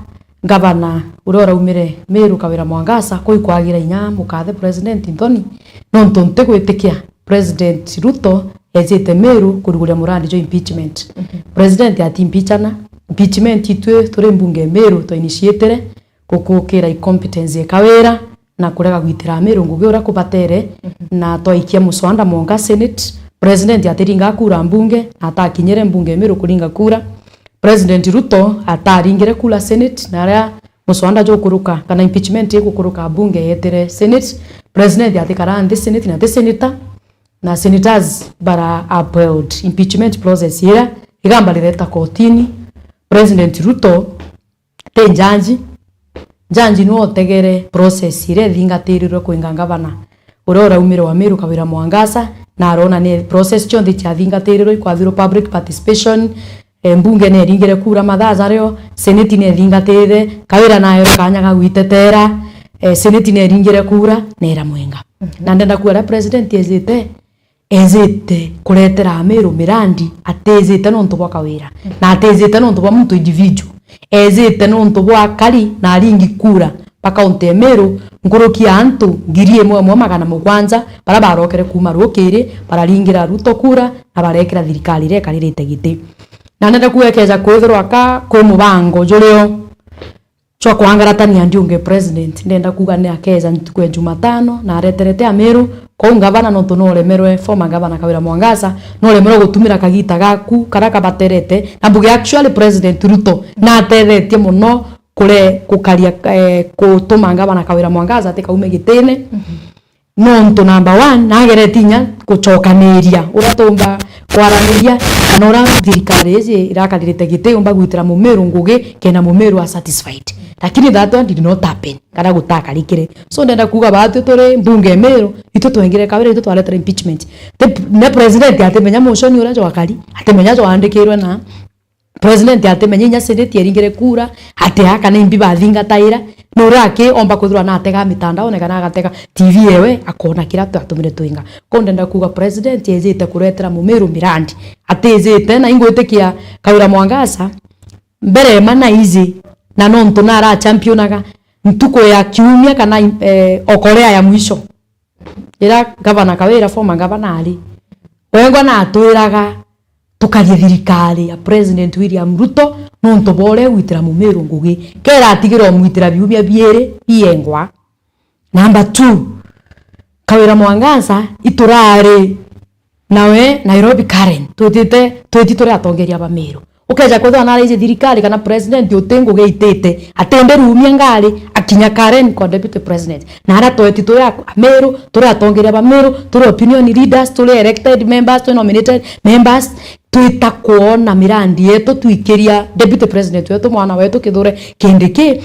ngavana uria uraumire Meru, Kawira Mwangaza, kwi kwagira inya mukathe president nthoni, nontu ntigwitikia President Ruto ejite Meru kuruguria murandi jwa impeachment. Mhm. President atiimpeachana. Impeachment itwi turi mbunge Meru twainitiatire gukukira incompetence ya Kawira na kurega gwitira Meru ngugi uria kubatere, mhm, na twaikia muswanda mwanka Senate. President atiringa kura mbunge, na atakinyire mbunge Meru kuringa kura. President Ruto ataringire kura Senate, na aria muswanda jukuruka kana impeachment igukuruka mbunge yetire Senate, president atikara nthi Senate na ti senator, na senators bara upheld impeachment process iria igamba rireta kotini. President Ruto ti njanji. Njanji niwe utegere process iria ithingatirirwe kwinga ngavana uria uraumire wa Meru, Kawira Mwangaza, na arona ni process cionthe ciathingatirirwe, ikwathirwe public participation, eh, mbunge neringire kura mathaa jario, seneti nethingatite, Kawira naerwa kanya ga gwitetera, eh, seneti neringire kura, nera mwenga. Mhm. Na ndenda kuga aria president ejite, ejite kuretera Amiru mirandi, atijite nontu bwa Kawira, na atijite nontu bwa muntu individual, ejite nontu bwa akari na aringi kura ba kaunti ya Meru, nkuruki ya antu ngiri imwe imwe magana mugwanja baria barokere kuuma rukiri, bararingira Ruto kura na barekira thirikari iria ikaririte giti. Na ndenda kuga ekeja kwithirwa ka kwi mubango jurio jwa kwangaratania ndiunge president, ndenda kuga ni akeja ntuku ya Jumatano na areterete Amiru, kwou ngavana nontu noremerwe, former ngavana Kawira Mwangaza, noremerwe gutumira kagita gaku karia kabaterete, na mbuge actually president Ruto natethetie muno kure gukaria, eh, gutuma ngavana Kawira Mwangaza atikaume gitine. Mhm. Nontu number one, nagereti inya gucokaniria uria tumba kwaraniria kana uria thirikari iji irakaririte giti yumba gwitira Mumiru ngugi kenda Mumiru a satisfied. Lakini that one did not happen, kana gutakarikire. So ndenda kuga baatwi turi mbunge ya Miru, itwi twengire Kawira, itwi twaretera impeachment. Ti, ne president atimenya motion uria jwakari, atimenya jwandikirwe na president atimenya inya senate eringire kura, atia kana imbi bathingataira, na uria aki omba kwithirwa natega mitandaone kana agatega T V ewe, akona kiria twatumire twinga. Ko ndenda kuga president ejite kuretera Mumiru mirandi, atijite, na ingwitikia Kawira Mwangaza, mbere ma na iji, na nontu nara championaga ntuku ya kiumia kana, eh, okorea ya mwisho. Ira gavana Kawira, former gavana ari, wengwa natwiraga tukarie thirikari ya President William Ruto nontu bwa uria igwitira Mumiru ngugi. Kera atigira umwitira biumia biiri biengwa. Number two, Kawira Mwangaza iturari nawe Nairobi Karen, twitite, twiti turi atongeria ba Miru. Ukeja kwithirwa naraiji thirikari kana president uti ngugi itite, atindi rumia ngari akinya Karen kwa deputy president. Na aria tweti turi a, a Miru, turi atongeria ba Miru, turi opinion leaders, turi elected members, turi nominated members, twita kwona mirandi yetu twikiria deputy president wetu, mwana wetu Kithure Kindiki,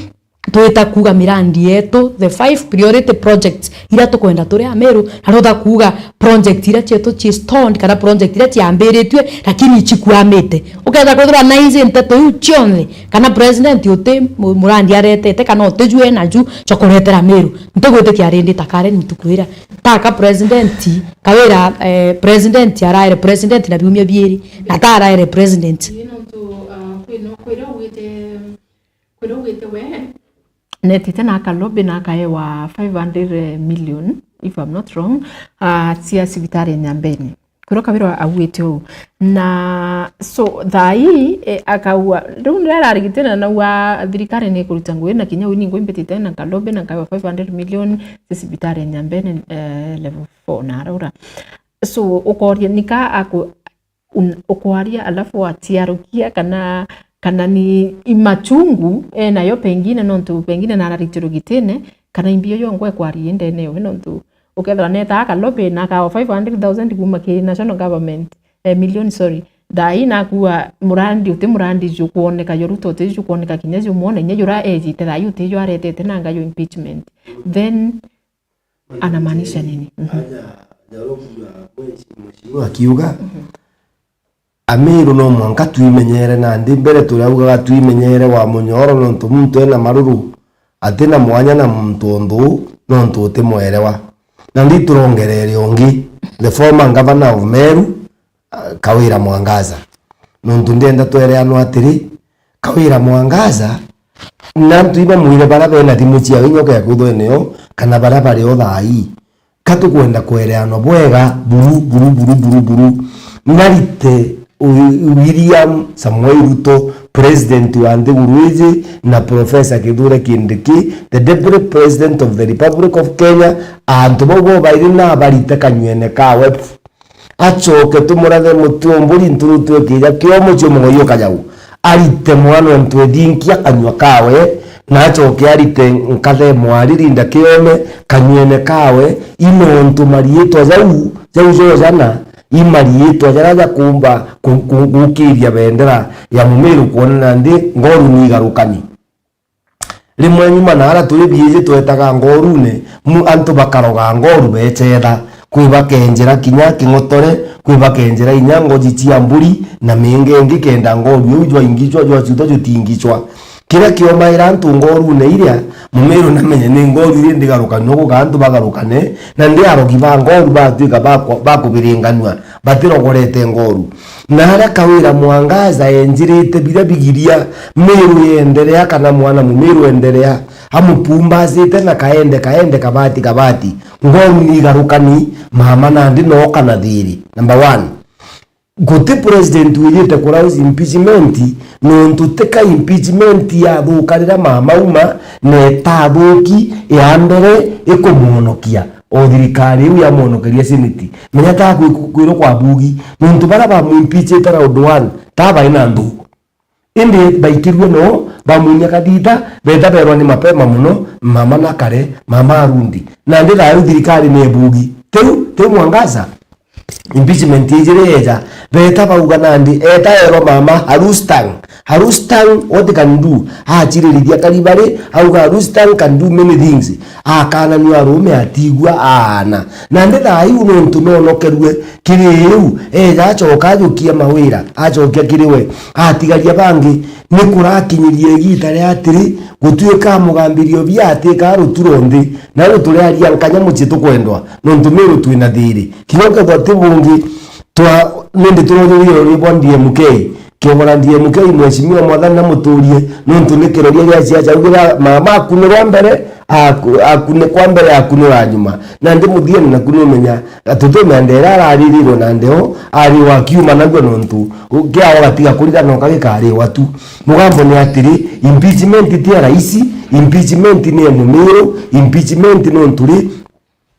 twita kuuga mirandi yetu, the five priority projects iria tukwenda turi a Meru, na rutha kuuga project iria cietu ci stalled kana project iria ciambiritue lakini icikwamite. Ukethira kwithirwa na iji nteto iu cionthe, kana president uti mu-, murandi aretete kana utijue naju jwa kuretera Meru, ntigwitikia rindi ta Karen ntuku iria. Taka president, Kawira, eh, president araere president na biumia biiri, na ta araere president. Ii nontu, ah, kwina, kwira ugite Kwira ugite we, netite na aka lobby na akaewa five hundred million, if I'm not wrong, ah, cia cibitari ya Nyambene. Kwira Kawira augite uu. Na so, thaa ii, eh, akaua, riu ndio ararigitira na naua thirikari ni kuruta ngugi na kinya uu ningwa imbitite na ka lobby na akaewa five hundred million cia cibitari ya Nyambene, eh, level four na araura. So, ukoria nika aku-, un-, ukwaria alafu atiarukia kana, kana ni imachungu enayo pengine nontu pengine nararitirwe gitine, kana imbio yongwa ekwaria indene yo nontu ukethira neta aka lobby na akawa five hundred thousand kuma ki national government, eh, million, sorry. Thaa ii nakua murandi uti murandi jukwoneka, jo Ruto uti jukwoneka kinya jumwona, inya jura ejite thaa ii uti jo aretete nanga jo impeachment. Then anamaanisha nini? Mhm. Aja, aja rokuga mheshimiwa akiuga, mhm, Amiru no mwanka twimenyere, nandi mbere turaugaga twimenyere wa munyoro, nontu muntu ena maruru atina mwanya na muntu o nthuu, nontu utimwerewa. Nandi turongerere ungi, the former governor of Meru, ah, Kawira Mwangaza. Nontu ndienda twereanwa atiri, Kawira Mwangaza, na antu ibamwire baria bena thimu ciao inya ukea kwithwa eneo, kana baria bari o thaa ii. Ka tukwenda kwereanwa bwega, buru, buru, buru, buru, buru. Narite u-, William Samoei Ruto, president wa nthiguru iji, na Professor Kithure Kindiki, the Deputy President of the Republic of Kenya, antu bau bobairi nabarite kanywene kawe. Acoke tumurathe muti o mburi nturu twikija kiomo cio mugoyo kajau. Arite mwana ontu ethinkia kanyua kawe, na acoke arite nkathe mwari rinda kiome kanyuene kawe, i nontu mariitwa jau, jau jojana, i mariitwa jaria jakumba ku-, ku-, gukiria bendera ya Mumiru kwonana nthi ngoru ni igarukani. Rimwe nyuma na ara turi biiji twetaga ngorune, mu-, antu bakaroga ngoru becetha. kwi bakenjera kinya king'otore, kwi bakenjera inya ngoji cia mburi na mingi ingi, kenda ngoru iu jwaingicwa, jwaciutwa jutingicwa. Kiria kiomaira antu ngorune iria, Mumiru namenye ni ngoru iria ndigarukanua guka antu bagarukane, na ndi arogi ba ngoru batwika bakwa-, bakubiringanua, batirogorete ngoru. Na aria Kawira Mwangaza enjirite biria bigiria Miru yenderea kana mwana Mumiru enderea, amupumbasite na kaende, kaende, kabati, kabati. Ngoru ni igarukani, mama nandi nooka na thiri. Number one. Guti president wijite ku rouse impeachment, nontu tika impeachment yathuka riria mama uma, na itathuki ya mbere ikumwonokia. O thirikari iu yamwonokeria senate. Menya ta kwi-, kwirwo kwa bugi, nontu baria bamuimpeachite round one, ta baina nthuku. Indi baikirue no, bamunyia kathita, beta berwa ni mapema muno, mama nakare, mama arundi. Nandi thayu thirikari ni ibugi. Tiu, tiu Mwangaza. Impeachment ijiri yeja, beta bauga nandi, eta erwa mama, Harustang. Harustang, what can do? Achiririthia karibari, auga, Harustang can do many things. Akananua arume atigua aana. Nandi thayu nontu nonokerue, kiri iu, eja acoka ajukia mawira, acokia kiri we, atigaria bangi, ni kurakinyirie igita ria atiri, gutuika mugambirio bia atika ruturo nthi, na ruturiaria nkanya mucii tukwendwa, nontu Miru twina thiri. Kinya ukethwa ti bungi, twa, nindi turojuria uria bwa D M K, kiobora D M K, Mheshimiwa Mwathani na muturie, nontu ni kiroria gia ciaca, ugira mama akunirwa mbere, aku-, akune kwa mbere, akunira nyuma. Nandi muthiene naku numenya, ati tumenda iria araririrwe na ndeo, ari wa kiuma naguo nontu, kiao gatiga kurigana ukagikariwa tu. Mugambo ni atiri, impeachment ti ya raisi, impeachment ni ya Mumiru, impeachment nontu ri,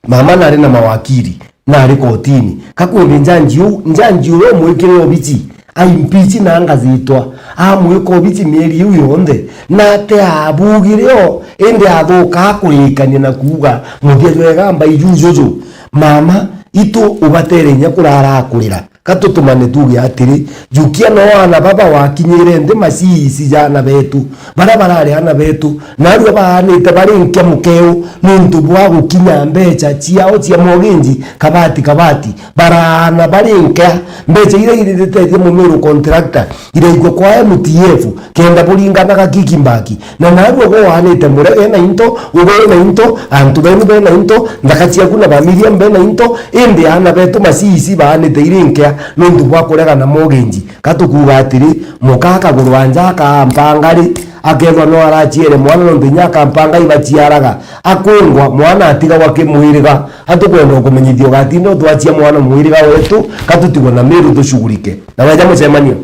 mama nari na mawakiri, nari kotini. Kakwende njanji u-, njanji uria umwikire obici, a impeach na angazitwa, amwika obici mieri iu yonthe, na ate abugire o, indi athuka akurikania na kuuga, muthia jwega mbai jujuju. Mama, itu ubatere inya kurara akurira. Ka tutumane tuuge atiri, jukia no aana baba wakinyire nthi maciici ja aana betu, baria barari aana betu, narua baanite bari nkia mukeu niuntu bwa gukinya mbeca ciao cia mortgage kabati kabati, baraana bari nkia. Mbeca iria iritetie Mumiru contractor iraigua kwa M T F, kenda buringanaga kickback. Na narua gwaanite murege na into, ugwe na into, antu benu bena into, nthaka ciaku na bamiriam bena into, indi aana betu maciici baanite iri nkia niuntu bwa kurega na mortgage. Ka tukuuga atiri, muka akagurwa nja akampanga ri, akethwa no araciere mwana niuntu inya akampanga ibaciaraga, akwingwa mwana atigagwa kimwiriga. Atukwenda ukumenyithia ugatinda utwacia mwana mwiriga wetu, ka tutigwe na Miru tucugurike. Na weja mucemanio.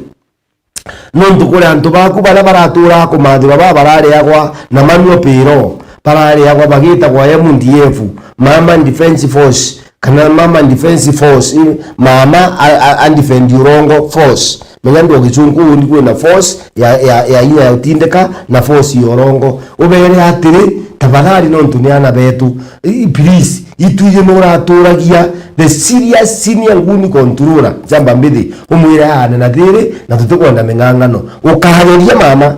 Nontu kuri antu baku baria baraturaa kumathirwa baa barariagwa na manual payroll, barariagwa bagitagwa M D F, Mama Defense Force, kana Mama Defense Force, i-, mama a, a, a defend urongo force. Menya ndu Gichungu uuni kwina force ya, ya, ya inya ya utindika na force ya urongo. Ubere atiri, tafadhali nontu ni ana betu. I, please, itwiji nuraturagia the serious senior nguni controller, jamba mbithi, umwire aane na thiri, na tutikwenda ming'ang'ano. Ukageria mama,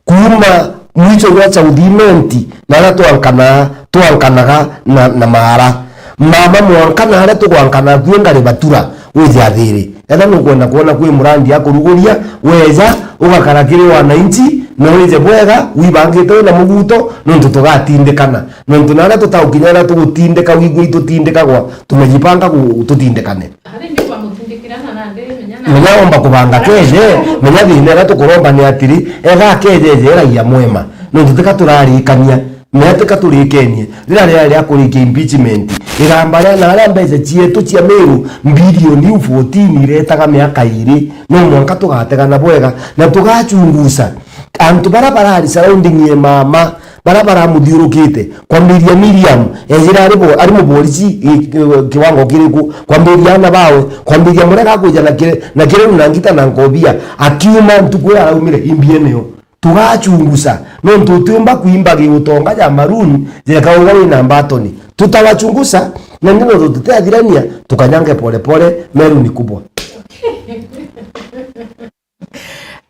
kuuma mwicho jwa South Imenti, na aria twankana-, twankanaga na, na Maara. Mama, mwanka na aria tugwankana twi ngari batura, wije athiri. Ethira nukwenda kwona kwi murandi akuruguria, weja, ugakara kiri wananchi, na wije bwega, wibangite wina muguto, nontu tugatindikana. Nontu naria tutaukinya aria tugutindika, wigua itutindikagwa, tumejipanga gu-, tutindikane. Ari ni bamutindikira na nandi menya na menya omba kubanga keje, menya thina iria tukuromba ni atiri, ega keje eje raia mwema. Nontu tika turarikania, menya tika turikenie. Riria riari ria kurikia impeachment, igamba ria na aria mbeca cietu cia Miru mbilioni iu fourteen iretaga miaka iri, no mwanka tugategana bwega na tugachungusa antu baria barari surrounding ye mama, baria baramuthiurukite, kwambiria Miriam, ejire ari bo-, ari muborisi, i-, ki-, kiwango kiriku, kwambiria ana bawe, kwambiria muria gakwija na kire-, na kireu na ngita na nkobia, akiuma ntuku iria araumire, imbie nio. Tugachungusa, nontu utiumba kuimba giutonga ja maroon, jeka uga wina mbatoni. Tutawachungusa, na ndio nontu tutiathirania, tukanyange pole pole, Meru ni kubwa.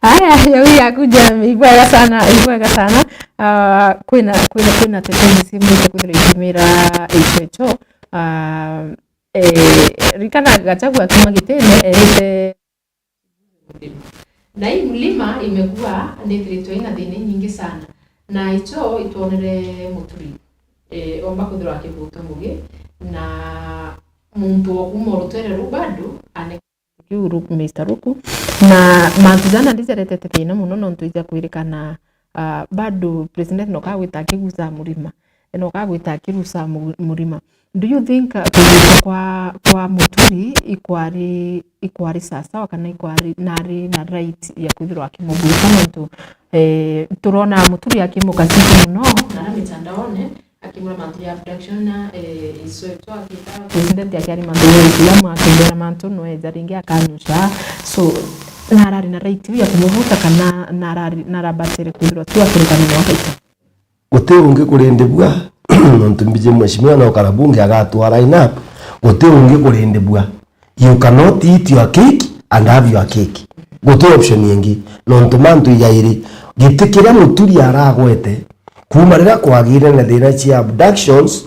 Aya, yawi yaku Jeremy, ibwega sana, ibwega sana. Ah, kwina, kwina, kwina teteni simwite kwithira itumira icio. Ah, Eh, ririkana Gachagua akiuma gitine erite, na hii mlima imekuwa nithiritwe ina thina nyingi sana, na icho itwonere Muturi, eh, omba kwithirwa akivutwa ngugi, na muntu wa kuma rutere ru bado ane kiu Ruku, Mister Ruku, na mantu jana ndijaretete thina muno nontu ija kwirikana, ah, bado president no kagwita akigusa murima, no kagwita akirusa mu-, murima. Do you think, uh, kwigwitwa kwa, kwa Muturi ikwari, ikwari sawasawa kana ikwari, nari na right ya kwithirwa akimubuika nontu, eh, turona Muturi akimuka siku muno nara mitandaone akimura mantu ya abduction na, eh, iso eto akita president akiari mantu ya Islamu akimbera mantu no eja ringi akanyusha. So, narari na right ya kumubuta kana narari, narabatere kwithirwa tu akirikana no akaita? Guti ungi kurindibua, nontu mbiji mheshimiwa no kana bunge agatwara line up, guti ungi kurindibua. You cannot eat your cake and have your cake. Guti option ingi. Nontu mantu jairi, giti kiria Muturi aragwete, kuma riria kwagire na thina cia abductions,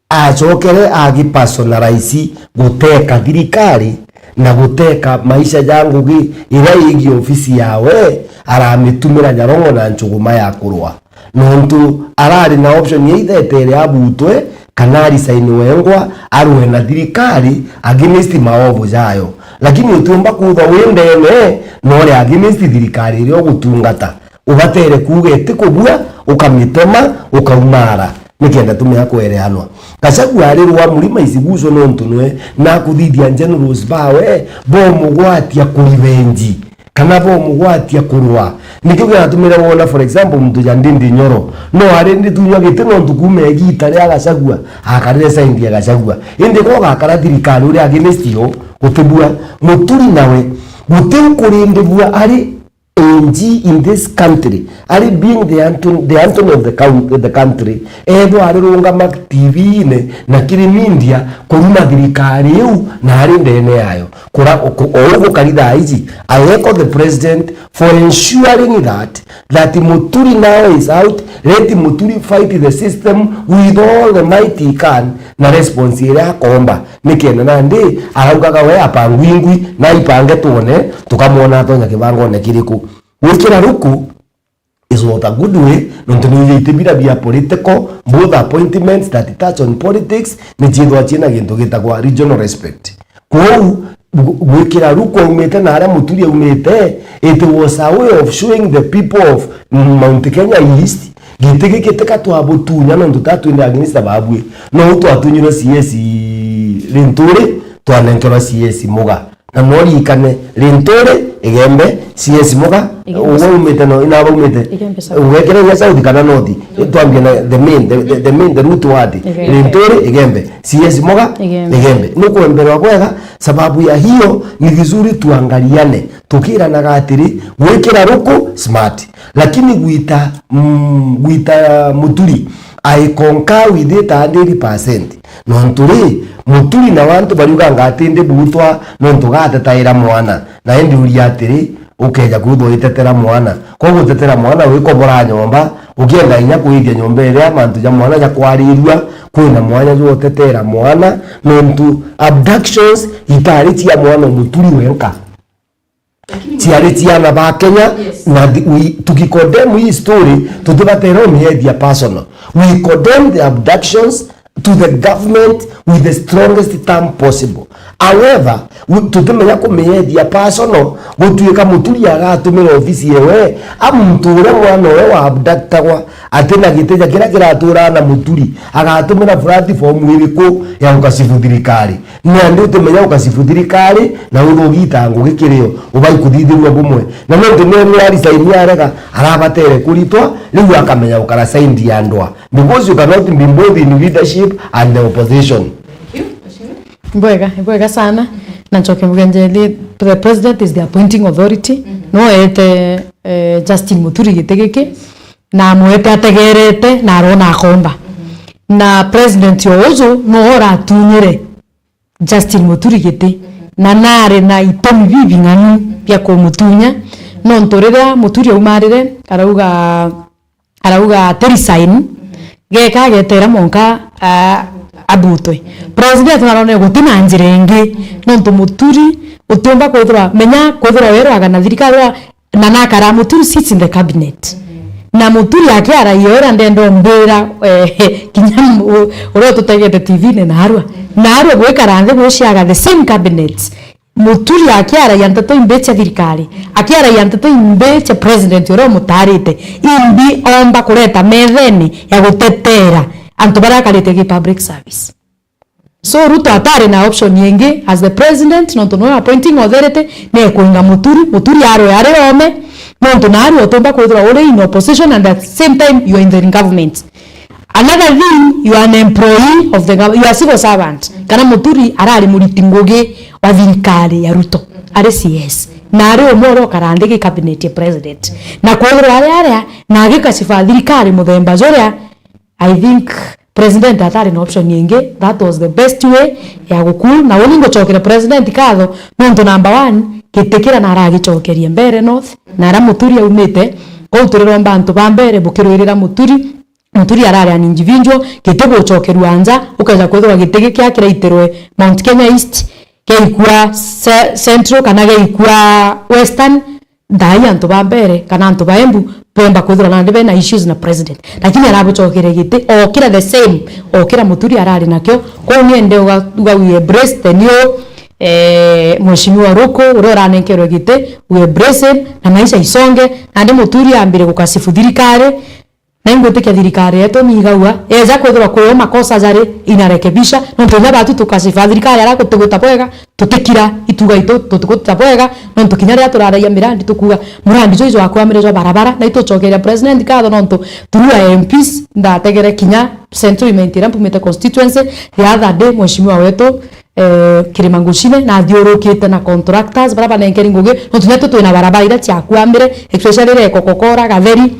acokere agi personalize guteka thirikari na guteka maisha ja ngugi iria igie ofisi yawe, aramitumira Nyarongo na Nchuguma ya kurwa. Nontu arari na option ya either etere abutwe kana arisaini wengwa arwe na thirikari against maovu jayo. Lakini utiumba kuthwa wi ndene na uri against thirikari iria ugutungata. Ubatere kuuga itikubua, ukamitema, ukaumara, nikenda tumenya kwereanwa. Gachagua ari rwa murima isigucwo nontu nwe nakuthithia generals bawe bomugwatia kurivenji, kana bomugwatia kurwa. Nikio giatumire wona, for example, muntu ja Ndindi Nyoro, no ari nditunywa giti nontu kuuma igita ria Gachagua, akarire side ya Gachagua. Indi ko gakara thirikari uri against yo, gutibua. Muturi nawe, guti nkurindibua ari A G in this country, ari being the Anton-, the Anthony of the coun-, the country, ethwa arirungama T V-ine na kiri media kuruma thirikari iu na ari ndene yayo. Kura-, ku-, ou gukari thaa iji, I echo the president for ensuring that, that Muturi now is out, let Muturi fight the system with all the might he can, na response iria akomba. Nikenda nandi araugaga we apangwingwi, na ipange twone, tukamwona atonya kibangone kiriku. Gwikira ruku is not a good way, nontu ni iti bira bia political, both appointments that touch on politics, ni ciithwa ciina gintu gitagwa regional respect. Kwou, gu-, gwikira ruku aumite na aria Muturi aumite, it was a way of showing the people of Mount Kenya East, giti giki tika twabutunya nontu ta twina against babui. No twatunyirwe C S Linturi, twanenkerwa C S Muga. Na no ririkane, Linturi, Igembe, C S Muga, Igembe uwe South. Umite no, ina baumite. Igembe South. Ugekira inya South kana North. North. Twambie na the main, the, the, the main, the root word. Igembe. Linturi, Igembe. C S Muga, Igembe. Igembe. Nukwemberwa bwega, sababu ya hiyo ni vizuri tuangaliane. Tukiranaga atiri, gwikira ruku, smart. Lakini gwita, mm, gwita Muturi, I concur with it a hundred percent. Nontu ri, Muturi na wantu bariuganga ati ndi butwa nontu gatetaira mwana. Na indi uria atiri, ukeja kwithwa ugitetera mwana. Kwa gutetera mwana wikobora nyomba, ukienda inya kuithia nyomba iria mantu ja mwana jakwarirua, kwina mwanya jwa utetera mwana, nontu abductions itari cia mwana Muturi wenka. Ciari ciana ba Kenya, yes, na thi-, we, tukicondemn hii story, tutibatera umiethia personal. We condemn the abductions to the government with the strongest term possible. However, we, tutimenya kumiethia personal, gutuika Muturi agatumira ofisi yewe, a muntu uria mwana uwe wa abductagwa, ati na gitija kiria kiraturaa na Muturi, agatumira platform iriku ya ukacibu thirikari? Nandi utimenya ukasifu thirikari na uthugiita ngugi kirio ubai kuthithirua bumwe. Na nontu ni uri ari saini arega, arabatere kuritwa, riu akamenya ukara saindi ya ndwa. Because you cannot be both in leadership and the opposition. Thank you, Mheshimiwa. Bwega, bwega sana. Na ncoke mbuge njeri, the president is the appointing authority. Mhm. No ete, eh, Justin Muturi giti giki, na amwete ategerete, na arona akomba. Mhm. Na president o uju no uratunyire Justin Muturi giti, na nari na itumi bibing'ang'u bia kumutunya, nontu riria Muturi aumarire, arauga, arauga ati resign, geka agetera mwanka, ah, abutwe. President arone guti na njira ingi, nontu Muturi utiumba kwithirwa, menya kwithirwa wirwaga na thirikari wa, na nakara Muturi sits in the cabinet. Na Muturi akiara iyo ira ndenda umbira, eh, kinya mu-, uria ututegete T V-ini narua. Narua gwikara nthi guciaga the same cabinet. Muturi akiaragia nteto imbi cia thirikari, akiaragia nteto imbi cia president uria umutarite, imbi omba kureta methene ya gutetera antu baria akarite gi public service. So Ruto atari na option ingi as the president, nontu niwe appointing authority, ni ekuinga Muturi, Muturi arwe ari ome, nontu naari utumba kwithirwa uri in opposition and at the same time you are in the government. Another thing, you are an employee of the gov-, you are civil servant. Kana Muturi arari muriti ngugi wa thirikari ya Ruto, ari C S. Na ari umwe uria ukara nthi gi cabinet ya president. Na kwithirwa ari aria, na agikaciba thirikari muthemba juria, I think president atari na option ingi, that was the best way ya gukuu. Na uni ngucokera president nkatho, nontu number one, giti kiria naragicokerie Mbeere North, na aria Muturi aumite, kou turiromba antu ba Mbeere bukirwirira Muturi, Muturi arari an individual, giti gucokerua nja, ukeja kwithirwa giti gi kia kiraitirwe Mount Kenya East, geikua ce-, Central kana geikua Western, thaai antu ba Mbeere kana antu ba Embu bemba kwithirwa nandi bena issues na president. Lakini arabucokere giti, okira the same, okira Muturi arari nakio. Kou niende uga, uga we embrace the new, eh, Mheshimiwa Ruku, uria uranenkerwe giti, we embrace him, na maisha isonge, nandi Muturi ambire gukasifu thirikari, Na ingwitikia thirikari yetu ni igagua, yeja kwithirwa kwi o makosa jari, inarekebisha, nontu inya batu tukasifa thirikari aria gutigwita bwega, tutikira ituga itu, tutiguta bwega, nontu kinya riria turaragia mirandi tukuga, murandi juu jwakwamire jwa barabara, na itucokeria president nkatho nontu through our M Ps, ndategere kinya Central Imenti iria mpumite constituency, the other day, mheshimiwa wetu, eh, Kirima Ngucine, nathiurukite na contractors, baria banenkeri ngugi, nontu kinya tu twina barabara iria ciakwamire, especially iria ikokokora, Gatheri,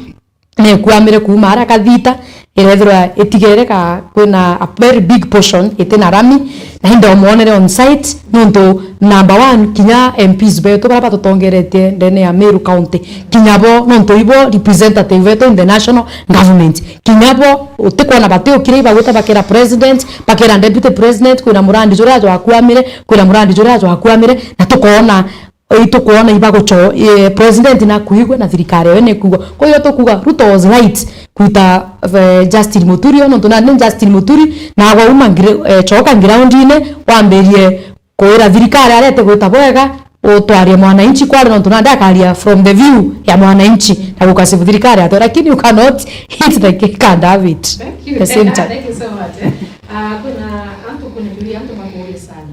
nekwamire kuuma aria Kathita, irethirwa itigere ka kwina a very big portion itina rami, na indi omwonere on site, nontu number one, kinya M Ps betu baria batutongeretie ndene ya Meru County, kinya bo, nontu ibo representative betu in the national government, kinya bo utikwona batiukire ibagwita bakera president, bakera deputy president, kwina murandi juria jwakwamire, kwina murandi juria jwakwamire, na tukoona Itukwona ibagucho, eh, president nakuigua na thirikari ewe nikuigua. Kwa hiyo tukuga Ruto was right kwita, eh, Justin Muturi, ono tuna ni Justin Muturi, na agwa uma ngre-, eh, choka ground-ine, wambirie kwira thirikari arete gwita bwega, utwarie mwananchi kwari, nontu nandi akaria from the view ya mwananchi na gukasifu thirikari ato, lakini you cannot hit the cake and have it. Thank you. The same time. Thank you so much, eh. Ah, kwina antu, kwina kiuria antu bakuuria sana.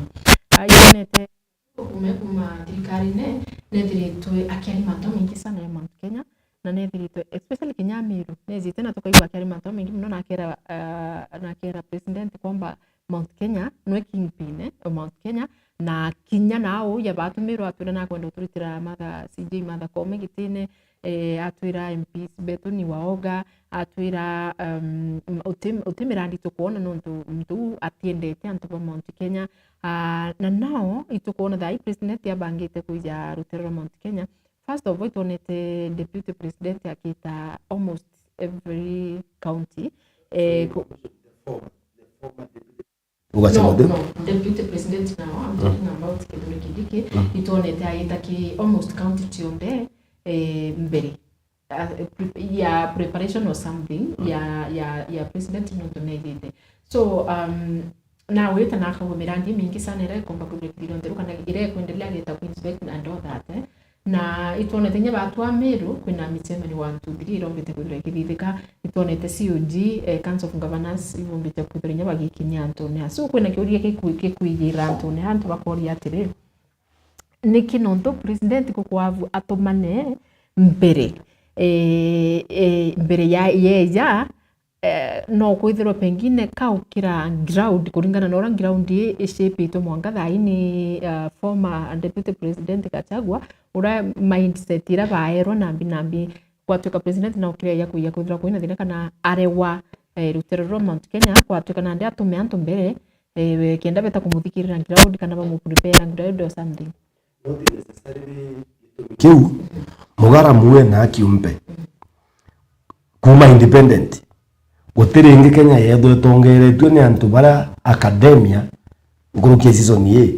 Ah, yonete Kuma, kuma thirikarine, nethiritwe akiaria mantu jamaingi sana ya Mount Kenya, na nethiritwe, especially kinya Meru, nethite na tukaigua akiaria mantu jamaingi mono, na akera, ah, na akera president kwamba Mount Kenya nwe kingpin, eh, o Mount Kenya, na kinya nau ya batumirwa atwira nakwenda uturitira Martha, C J Martha Koome gitine, eh, atwira M Ps betu ni waoga, atwira, um, uti, uti mirandi tukwona nontu muntu uu atiendete antu ba Mount Kenya. Ah, na nao itukwona thaa ii president abangite kwija rutere rwa Mount Kenya. First of all, itwonete deputy president akita almost every county. Eh, ku- Ugasema no, no, deputy president now, I'm talking about Kithure Kindiki. Itwonete agita ki almost county cionthe, eh, mbere. Uh, pre-, ya preparation or something, ya, ya, ya president nontu nethite. So, um, na wita na akauga mirandi mingi sana iria ikomba kwithirwa ikithithirwa ntheru kana iria ikwendelea gita ku inspect and all that, eh. Na itwonete kinya batu a Meru, kwina michemani one two three irombite kwithirwa ikithithika, itwonete C O G, eh, Council of Governors, ibombite kwithirwa kinya bagikinyia antune aa. So, kwina kiuria gikwi-, gikwigira antune aa, antu bakoria atiri, niki nontu president kukwabua atumane mbere, eh, eh, mbere ya, yeja, eh, no kwithirwa pengine kaukira ground, kuringana na uria ground ii icipitwe mwanka thaa ii ni, ah, former deputy president Gachagua, uria mindset iria baerwa nambi nambi, gwatuika president na ukira ya kuija kwithirwa kwina thina kana aregwa, eh, rutere rwa Mount Kenya, gwatuika nandi atume antu mbere, eh, kenda beta kumuthikirira ground kana bamuprepare ground or something. Kiu, Mugara muwe na akiumbe. Kuma independent. Guti ringi Kenya yeethwa itongeretue ni antu baria academia nkuruki ya season ii,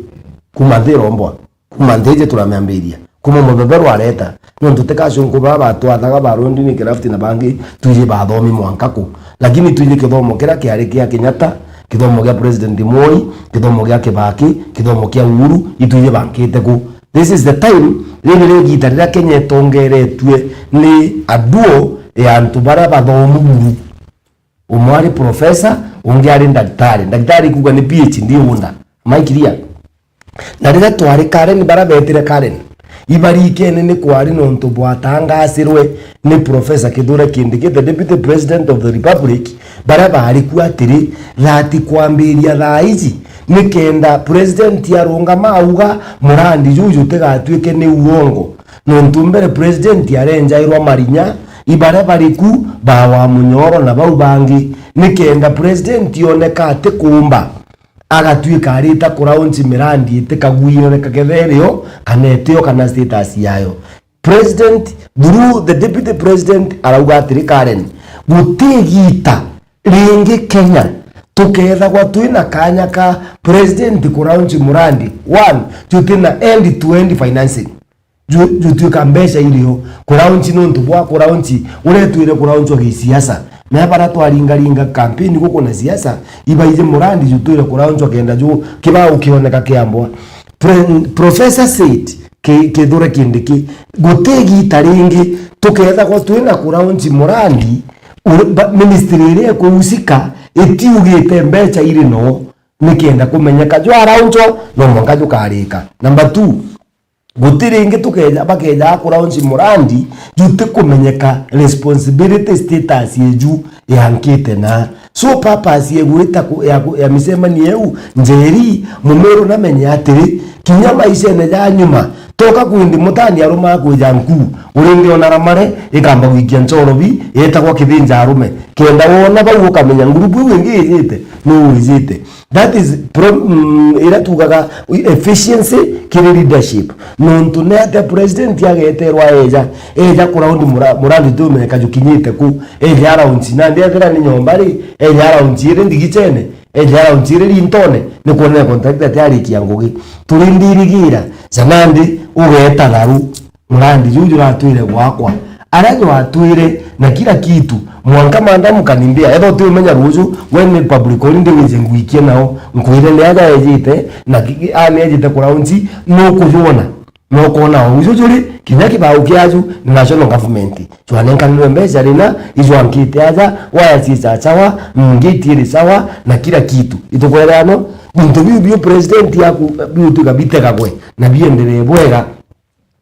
kuma nthi irombwa, kuma nthi iji turamiambiria, kuma mubeberu areta. Nontu ti Gachunku baa batwathaga ba London, Kraft na bangi, twiji bathomi mwanka ku. Lakini twiji kithomo kiria kiari kia Kenyatta, kithomo gia President Moi, kithomo gia Kibaki, kithomo kia Uhuru, itwiji bankite ku. This is the time, riri ni igita riria Kenya itongeretue ni a duo ya antu baria bathomu buru. Umwe ari professor, ungi ari ndagitari. Ndagitari kuuga ni P H D holder. Am I clear? Na riria twari Karen, baria beetire Karen, ibarikene ni kwari na untu bwatangasirwe ni Professor Kithure Kindiki, the Deputy President of the Republic, baria baari ku atiri, that kwambiria thaa iji, nikenda President arungama auga murandi juu jutigatuike ni uongo. Nontu mbere President arenjairwa Marinya, ibaria bari ku, ba Wamunyoro na bau bangi, nikenda President oneka atikuumba, agatuika arita kuraunci mirandi itikagwire, kethira irio kana itio, kana status yayo. President, through the Deputy President, arauga atiri, Karen, guti igita ringi Kenya tukethagwa twina kanya ka President kuraunci murandi, one, jutina end to end financing. Ju-, jutuika mbeca irio. Kuraunci nontu bwa kuraunci, uretwire kuraunci wa gisiasa. Na baria twaringaringa kampeni guku na siasa, ibaiji murandi jutwire kuraunci wa kenda ju kibao kioneka kiambwa. Pre-, Professor said, ki-, Kithure Kindiki, guti igita ringi tukethagwa twina kuraunci murandi, uri-, ba-, ministry iria ikuhusika itiugite mbeca iri no, nikenda kumenyeka jwarauncwa no mwanka jukarika. Number two, guti ringi tukeja, bakeja kuraunci murandi, jutikumenyeka responsibility status yeju yankite na. So purpose yegwita ku-, ya ku-, ya micemanio iu, Njeri, Mumiru namenye atiri, kinya maicene ja nyuma, toka kwindi mutani arumaa kwija nkuu, urindi ona ramare, ikamba gwikia nchorobi, yetagwa kithinja arume. Kenda wona bau ukamenya ngurubu iu ingi ijite, nuu ijite. That is pro-, mm, iria tuugaga efficiency kiri leadership. Nontu ni atia president ageterwa eja, eja kuraundi mura-, murandi tumenyeka jukinyite ku, eja araunci, nandi ethira ni nyomba ri, eja araunci iri ndigicene, eja araunci iri rintone, ni kwonania contractor ati arikia ngugi. Turi ndirigira, ja nandi ugeeta tharu. Murandi juu juratwire gwakwa, aria jwatwire na kila kitu, mwanka madam kanimbia, etha utiumenya ruju, we ni public holiday wije ngwikie nao, nkwire ni aja ejite, na ki-, a ni ejite kuraunci, nukujwona, nukwona o uju juri, kinya kibao kiaju ni national government. Jwanenkanirwe mbeca rina, ijwankite aja, waya ciicha sawa, mm, gate iri sawa, na kila kitu. Itukwera no, bintu biu biu president yaku biutuika bitegagwe, na biendelee bwega.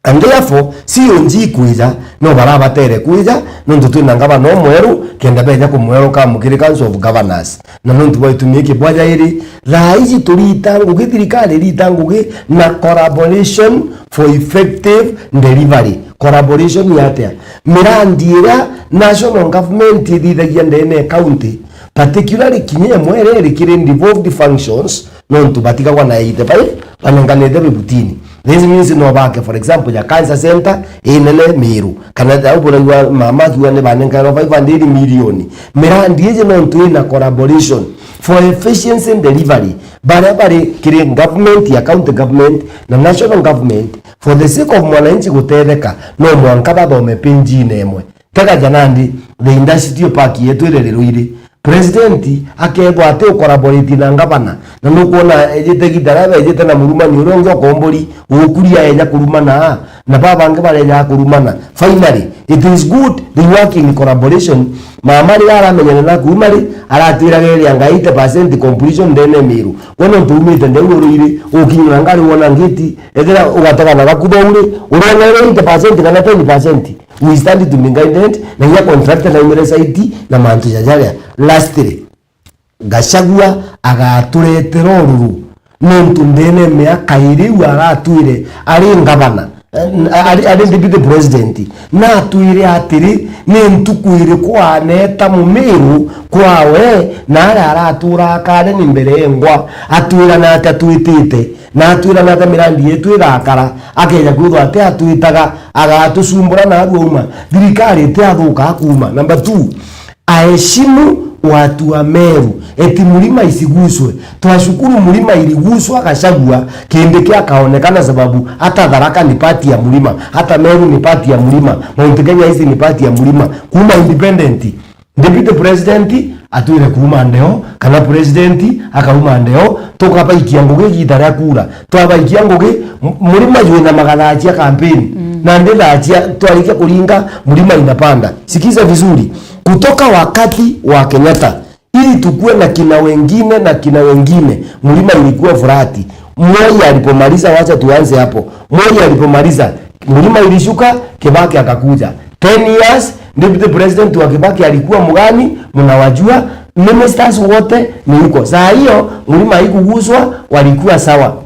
And therefore, C O G ikwija, no barabatere kwija, nontu twina ngavana umweru, kenda beja kumweruka mukiri Council of Governors. Na nontu bwa gitumi giki, bwa jairi, thaa iji turita ngugi, thirikari irita ngugi na collaboration for effective delivery. Collaboration ni atia? Mirandi iria national government ithithagia ndene ya county, particularly kinya imwe iria iri kiri devolved functions, nontu batigagwa na eighty-five banenganite bibutini. This means no bake, for example, ya cancer center inene Miru, kana ja uburaigua mama akiuga ni banenganirwe five hundred million. Mirandi iji nontu ina collaboration for efficiency in delivery. Baria bari kiri government ya county government na national government, for the sake of mwananchi gutetheka, no mwanka bathome page-ine imwe. Tega ja nandi, the industrial park yetu iri Ruiri. President akethwa ati ucollaborate na ngavana, na nukwona ejite gitara, ejite na murumani uria ungi okombori, ukuria eja kurumana, na babangi bareja kurumana. Finally, it is good they work in collaboration. Mama riria aramenyana na kuruma ri, aratwiraga iri anga eighty percent completion ndene Miru. We nontu umite ndeu Ruiri, ukinyura ngari wona ngiti, ethira ugatega na gakutho uri, urona iri eighty percent kana ten percent. We stand to be guided, na inya contractor na imire site na mantu jajaria. Lastly, Gachagua agaturetera ururu, nontu ndene miaka iri iu aratwire ari ngavana, eh, ari, ari deputy president, natwire atiri, ni ntuku iriku aneta Mumiru kwawe, na aria aratura akare ni mbere engwa, atwira na atia twitite. Na atwira na atia mirandi yetu igakara, akeja kwithwa ati atwitaga, agatucumbura na arua uma. Thirikari itiathuka akuma. Number two, aheshimu watu wa Meru, eti mlima isiguswe. Twashukuru mlima iliguswa, Gachagua, Kindiki akaonekana, sababu hata Tharaka ni part ya mlima, hata Meru ni part ya mlima, Mount Kenya East ni part ya mlima. Kuma independent, Deputy President atwire kuuma ndeo, kana President akauma ndeo, tukabaikia ngugi igiita ria kuura. Twabaikia ngugi, m-, mlima jwina magathaa cia campaign. Mm. Na ndi thaa cia, twarikia kuringa, mlima inapanda. Sikiza vizuri. Kutoka wakati wa Kenyatta, ili tukue na kina wengine na kina wengine, mlima ilikuwa furati. Moi alipomaliza, wacha tuanze hapo. Moi alipomaliza, mlima ilishuka, Kibaki akakuja. Ten years, deputy president wa Kibaki alikuwa mgani? Mnawajua, ministers wote ni huko. Saa hiyo, mlima haikuguswa, walikuwa sawa.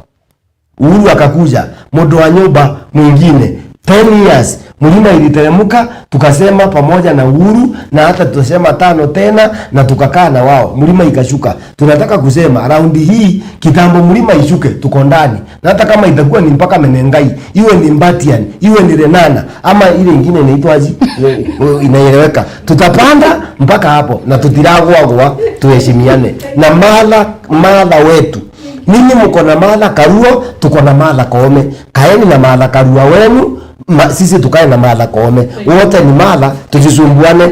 Uhuru akakuja, mundu wa nyumba mwingine. Ten years, mlima iliteremuka, tukasema pamoja na Uhuru, na hata tutasema tano tena, na tukakaa na wao, mlima ikashuka. Tunataka kusema, raundi hii, kitambo mlima ishuke, tuko ndani. Na hata kama itakuwa ni mpaka Menengai, iwe ni Mbatian, iwe ni Lenana, ama ile ingine inaitwaje, inaeleweka. Tutapanda mpaka hapo, na tutiragwagwa, tuheshimiane. Na Martha, Martha wetu, ninyi mko na Martha Karua, tuko na Martha Koome. Kaeni na Martha Karua wenu, ma, sisi tukae na Martha Koome. Wote ni Martha, tusisumbuane.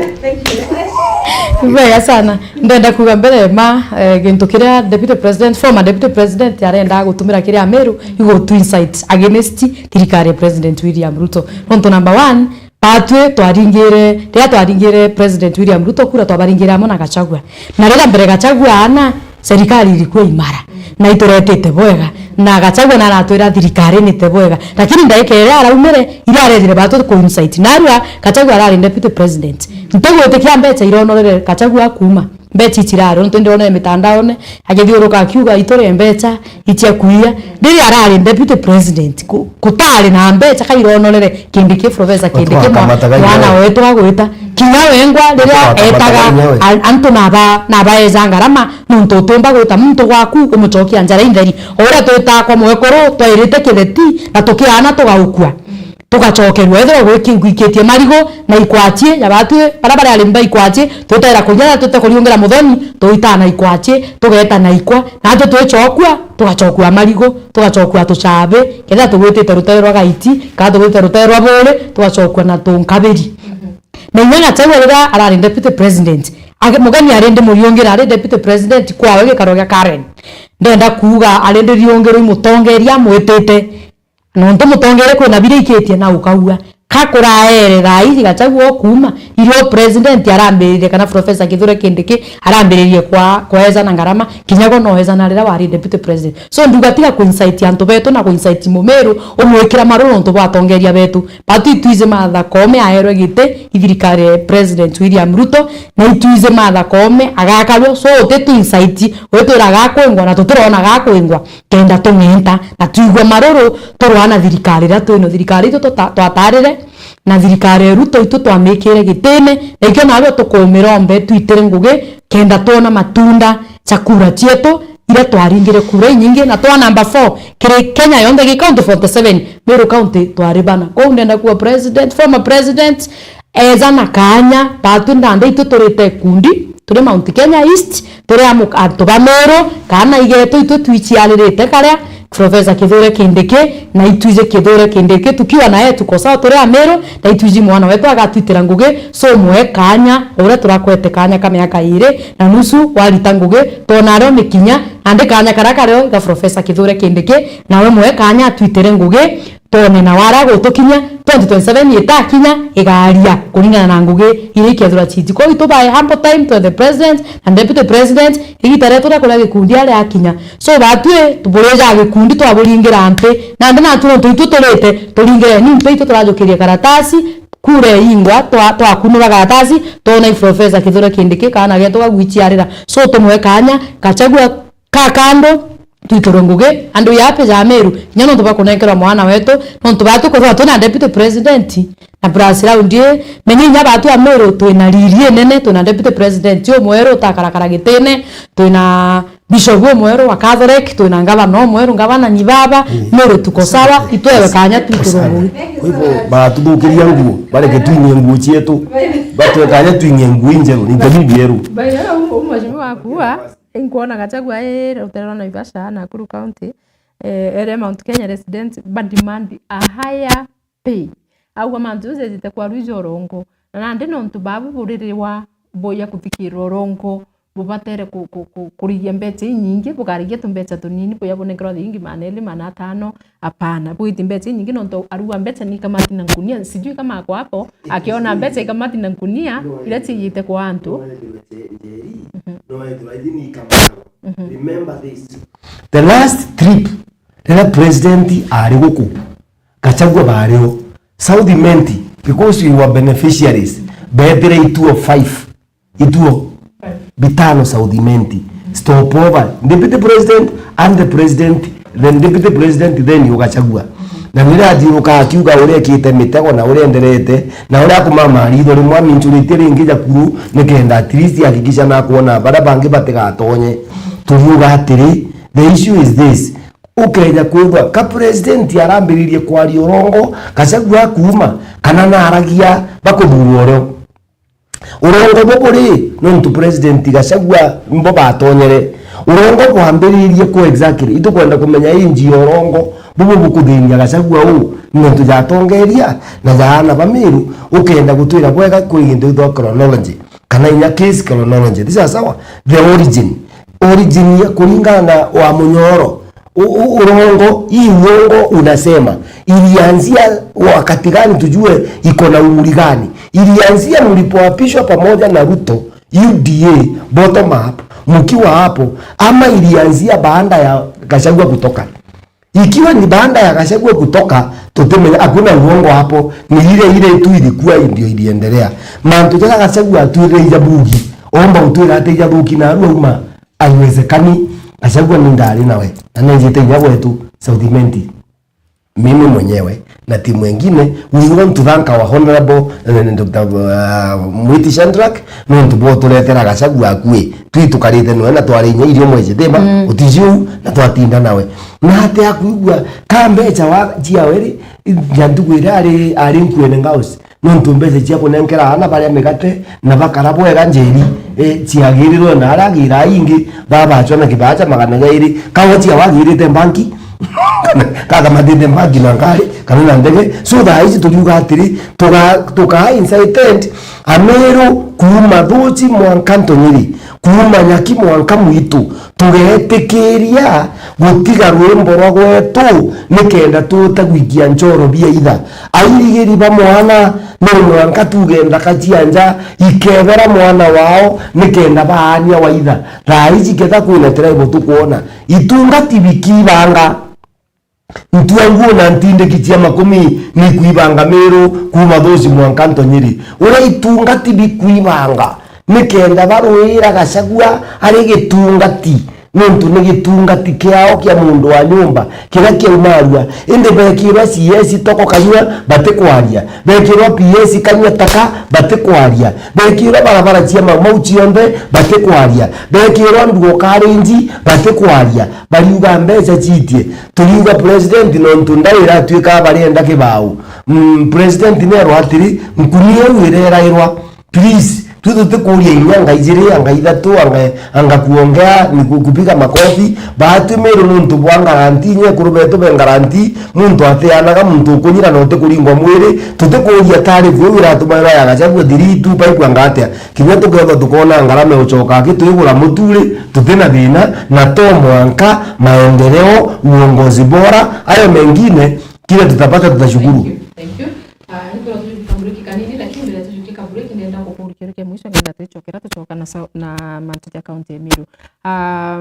Bwega sana. Ndenda kuuga mbere ma, eh, gintu kiria Deputy President, former Deputy President arenda gutumira kiri Ameru, igo to incite against thirikari ya President William Ruto. Nontu number one, batwi twaringire, riria twaringire President William Ruto kura, twabaringire amwe na Gachagua. Na riria mbere Gachagua aana, serikali ilikuwa imara. Na ituretete bwega. Na Gachagua naratwira thirikari nite bwega. Lakini ndaika iria araumire, iria arethire batwi ku incite. Narua, Gachagua arari Deputy President. Ntigwitikia mbeca ironorere Gachagua kuuma. Mbeca ici irari, nontu ndironere mitandaone, agithiuruka akiuga, "Ituri mbeca icia kuiya." Riria arari Deputy President, ku-, kutari na mbeca, ka ironorere Kindiki, Professor Kindiki, mwa-, mwana wetu agwita. Kinya wengwa, riria etaga a-, antu naba-, nabaeja ngarama, nontu utumba gwita muntu gwaku umucokia njara intheri. O uria twitaga kwa mwekuru, twairite kitheti, na tukiaana tugaukua. Tugacokerua, ethirwa gwiki-, gwikitie marigu na ikwacie, ja batwi, baria bari arimi ba ikwacie, twitaira kunyara, twite kuriungira muthoni, tuitaa na ikwacie, tugeeta na ikwa, natwi twicokua, tugacokua marigu, tugacokua tucabi, kethira tugwitite rutere rwa Gaiti, kana tugwitite rutere rwa Buuri, tugacokua na tunkabiri. Na inya Gachagua riria arari deputy president, age-, mugeni ari ndi muriungira ari deputy president kwawe gikaro gia Karen. Ndenda kuuga ari ndi riungirwe i mutongeria amwitite. Nontu mutongeria kwina biria ikitie na ukaua. Ka kuraere thaa iji Gachagua ukuuma, irio president arambiririe kana Professor Kithure Kindiki arambiririe kwa, kwaezana ngarama, kinya gwe noezana riria wari deputy president. So, nduga tiga kuincite antu betu na kuincite Mumiru, umwikira maruru nontu bwa atongeria betu. Batu itwiji Martha Koome aerwe giti i thirikari ya President William Ruto, na itwiji Martha Koome agakarua, so uti tu incite, witwira agakwingwa na tutirona agakwingwa. Kenda tung'enta na twigua maruru, turwana thirikari iria twino. Thirikari itu tuta-, twatarire, na thirikari ya Ruto itu twamikire gitine, na ikio narua tukumirombe twitire ngugi, kenda twona matunda ja kura cietu, iria twaringire kura inyingi, na twa number four kiri Kenya yonthe, gi county forty seven, Meru County twari bana. Kwou ndenda kuuga president, former president, eza na kaanya, batwi ndande itu turite ikundi, turi Mount Kenya East, turi amu-, antu ba Meru, kana igetu itu twiciaririte karia, Professor Kithure Kindiki, na itwiji Kithure Kindiki, tukiwa na yeye tuko sawa, turi a Meru, na itwiji mwana wetu agatwitira ngugi, so mwe kaanya, uria turakwete kaanya ka miaka iri na nusu warita ngugi, twona ario ni kinya, nandi kaanya karia kario ga Professor Kithure Kindiki, nawe mwe kaanya atwitire ngugi, twone na waria gutukinya, twenty twenty-seven itakinya, igaria kuringana na ngugi iria ikethirwa ciiji. Kwou itubae ample time to the president and deputy president, igita rietu ria kuria gikundi aria akinya. So, batwi tubureja gikundi twaburingira mpi, nandi natu nontu itu turite, turingire ni mpi, itu turajukirie karatasi, kura iingwa, twa-, twakunura karatasi, twona i Professor Kithure Kindiki, kaana getu gagwiciarira. So, tumwe kaanya, Gachagua ka kando, twiturwe ngugi, andu ya ape ja Meru, kinya nontu bakunenkerwa mwana wetu, nontu batu kwithirwa twina deputy president, na plus round ii, menya inya batu a Meru, twina riri inene, twina deputy president umweru utakarakara gitine, twina Bishop umweru wa Catholic, twina ngavana umweru, ngavana ni baba, Meru tuko sawa, itwewe kanya twiturungui. Kwa hivyo, baratuthukiria nguo, bareke twinie nguo cietu, batwe kanya twinie nguo injeru, ni ntebi bieru. By the way, u-, u-, mheshimiwa akua, inkuona Gachagua e rutere rwa Naivasha, Nakuru County, eh, ere Mount Kenya resident, ba demand a higher pay. Auga mantu jau jejite kwarwija urongo. Na nandi nontu babu buririwa buya kuthikirwa urongo, bubatere ku-, ku-, ku-, kurigia mbecha inyingi, bukarigia tumbecha tunini, buya bunenkerwa ciringi maana eri, maana atano, apana. Bwiti mbecha inyingi nontu arua mbecha ni kamati na nkunia, sijui kama ako hapo, akiona mbecha ikamati na nkunia, iria ciiyite kwa antu. Mhm. Mhm. The last trip, riria president ari guku, Gachagua bario. South Imenti, because we were beneficiaries, beetire ituo five, ituo bitano South Imenti. Stop over. Deputy president and the president, then deputy president, then you Gachagua. Na nirathiuruka akiuga uria ekite mitego na uria enderete, na uria akumama ritho rimwe amincuritie ringi jakuru, nikenda at least ahakikisha na kuona baria bangi batigatonye. Turiuga atiri, the issue is this. Ukeja kwithwa ka president arambiririe kwaria urongo, Gachagua akuuma, kana naaragia bakuthurwa urio? Urongo bubu ri, nontu president Gachagua mbo batonyere. Urongo bwambiririe ku exactly? Itukwenda kumenya inji ya urongo bubu bukuthinia Gachagua uu, ni nontu jatongeria na jaana ba Meru, ukenda gutwira bwega kwi gintu gitwa chronology, kana inya case chronology. Ti sawa sawa? The origin. Origin ya kuringana na wa munyoro. U-, u-, urongo, hii uongo unasema, ilianzia wakati gani tujue iko na umri gani? Ilianzia mlipoapishwa pamoja na Ruto, U D A, bottom up, mkiwa hapo, ama ilianzia baada ya Gachagua kutoka? Ikiwa ni baada ya Gachagua kutoka, tutimenya, hakuna uongo hapo, ni ile ile tu ilikuwa ndio iliendelea. Mantu jaria Gachagua atwirire ijabugi, omba utwira ati ijathuki na arua uma. Haiwezekani. Gachagua ni ndari nawe, na nenjite inya gwetu South Imenti. Mimi mwenyewe na timu ingine, we want to thank our honorable, eh, Doctor, uh, Mwiti Shadrack, nontu bwa uturetera Gachagua akui. Twi tukarite noe na twari inya irio mweje tima, mm, utiji uu, na twatinda nawe. Na ati akwigua ka mbecha wa ciawe ri, ja ntuku iria ari, ari nkuene ngaus. Nontu mbeca cia kunenkera aana baria migate na bakara bwega njeri, e, ciagirirwe na aria agiraa ingi, babachwa na kibaa kia magana jairi, kawa cia wagirite mbanki, kakamatite mbanki na ngari, kana na ndege. So thaa ici turiuga atiri, tuga-, tukaa incited Ameru kuuma Thuchi mwanka Ntonyiri, kuuma Nyaki mwanka Mwitu, tugetikiria gutiga rwimbo rwa gwetu, nikenda tuta gwikia nchoro bia itha. Airigiri ba mwana, no mwanka tuge nthaka cia nja ikebera mwana wao, nikenda baania waitha. Thaa iji ketha kwina tribe tukwona, itungati bikibanga. Ntua nguo na ntindiki cia makumi ni kwibanga Meru kuuma Thuci mwanka Ntonyiri. Uria itungati bikwibanga, nikenda baruira Gachagua ari gitungati, nontu ni gitungati kiao kia mundu wa nyumba kiria kiaumarua. Indi bekirwa C S toko kanyua, batikwaria. Bekirwa P S kanyua taka, batikwaria. Bekirwa barabara cia Mau Mau cionthe, batikwaria. Bekirwa nduo karinji, batikwaria. Bariuga mbeca ciitie. Turiuga president nontu ndai iratuika barienda kibau. Mm, president nerwa atiri, nkuni iu irerairwa. Please, twi tutikuria inya anga ijiri, anga ithatu, anga, anga kuongea, ni ku-, kupiga makofi. Baatwi Meru nontu bwa ngaranti, inya ekuru betu be ngaranti, muntu atianaga, muntu ukunyira na utikuringwa mwiri. Tutikuria taarifu iu iratumairwa ya Gachagua three two five anga atia. Kinya tukethwa tukona ngarama ya ucoka aki, twigura mutu ri, tutina thina, na to mwanka maendeleo, uongozi bora, ayo mengine kile tutapata tutashukuru. Thank you. Thank you. Ah, nitwira tujukie kabreak kanini, lakini mbere ya tujukie kabreak, ndenda kukurukia kia mwisho, ngetha twicokera, tucoka na sau-, na mantu ja kaunti ya Meru. Ah,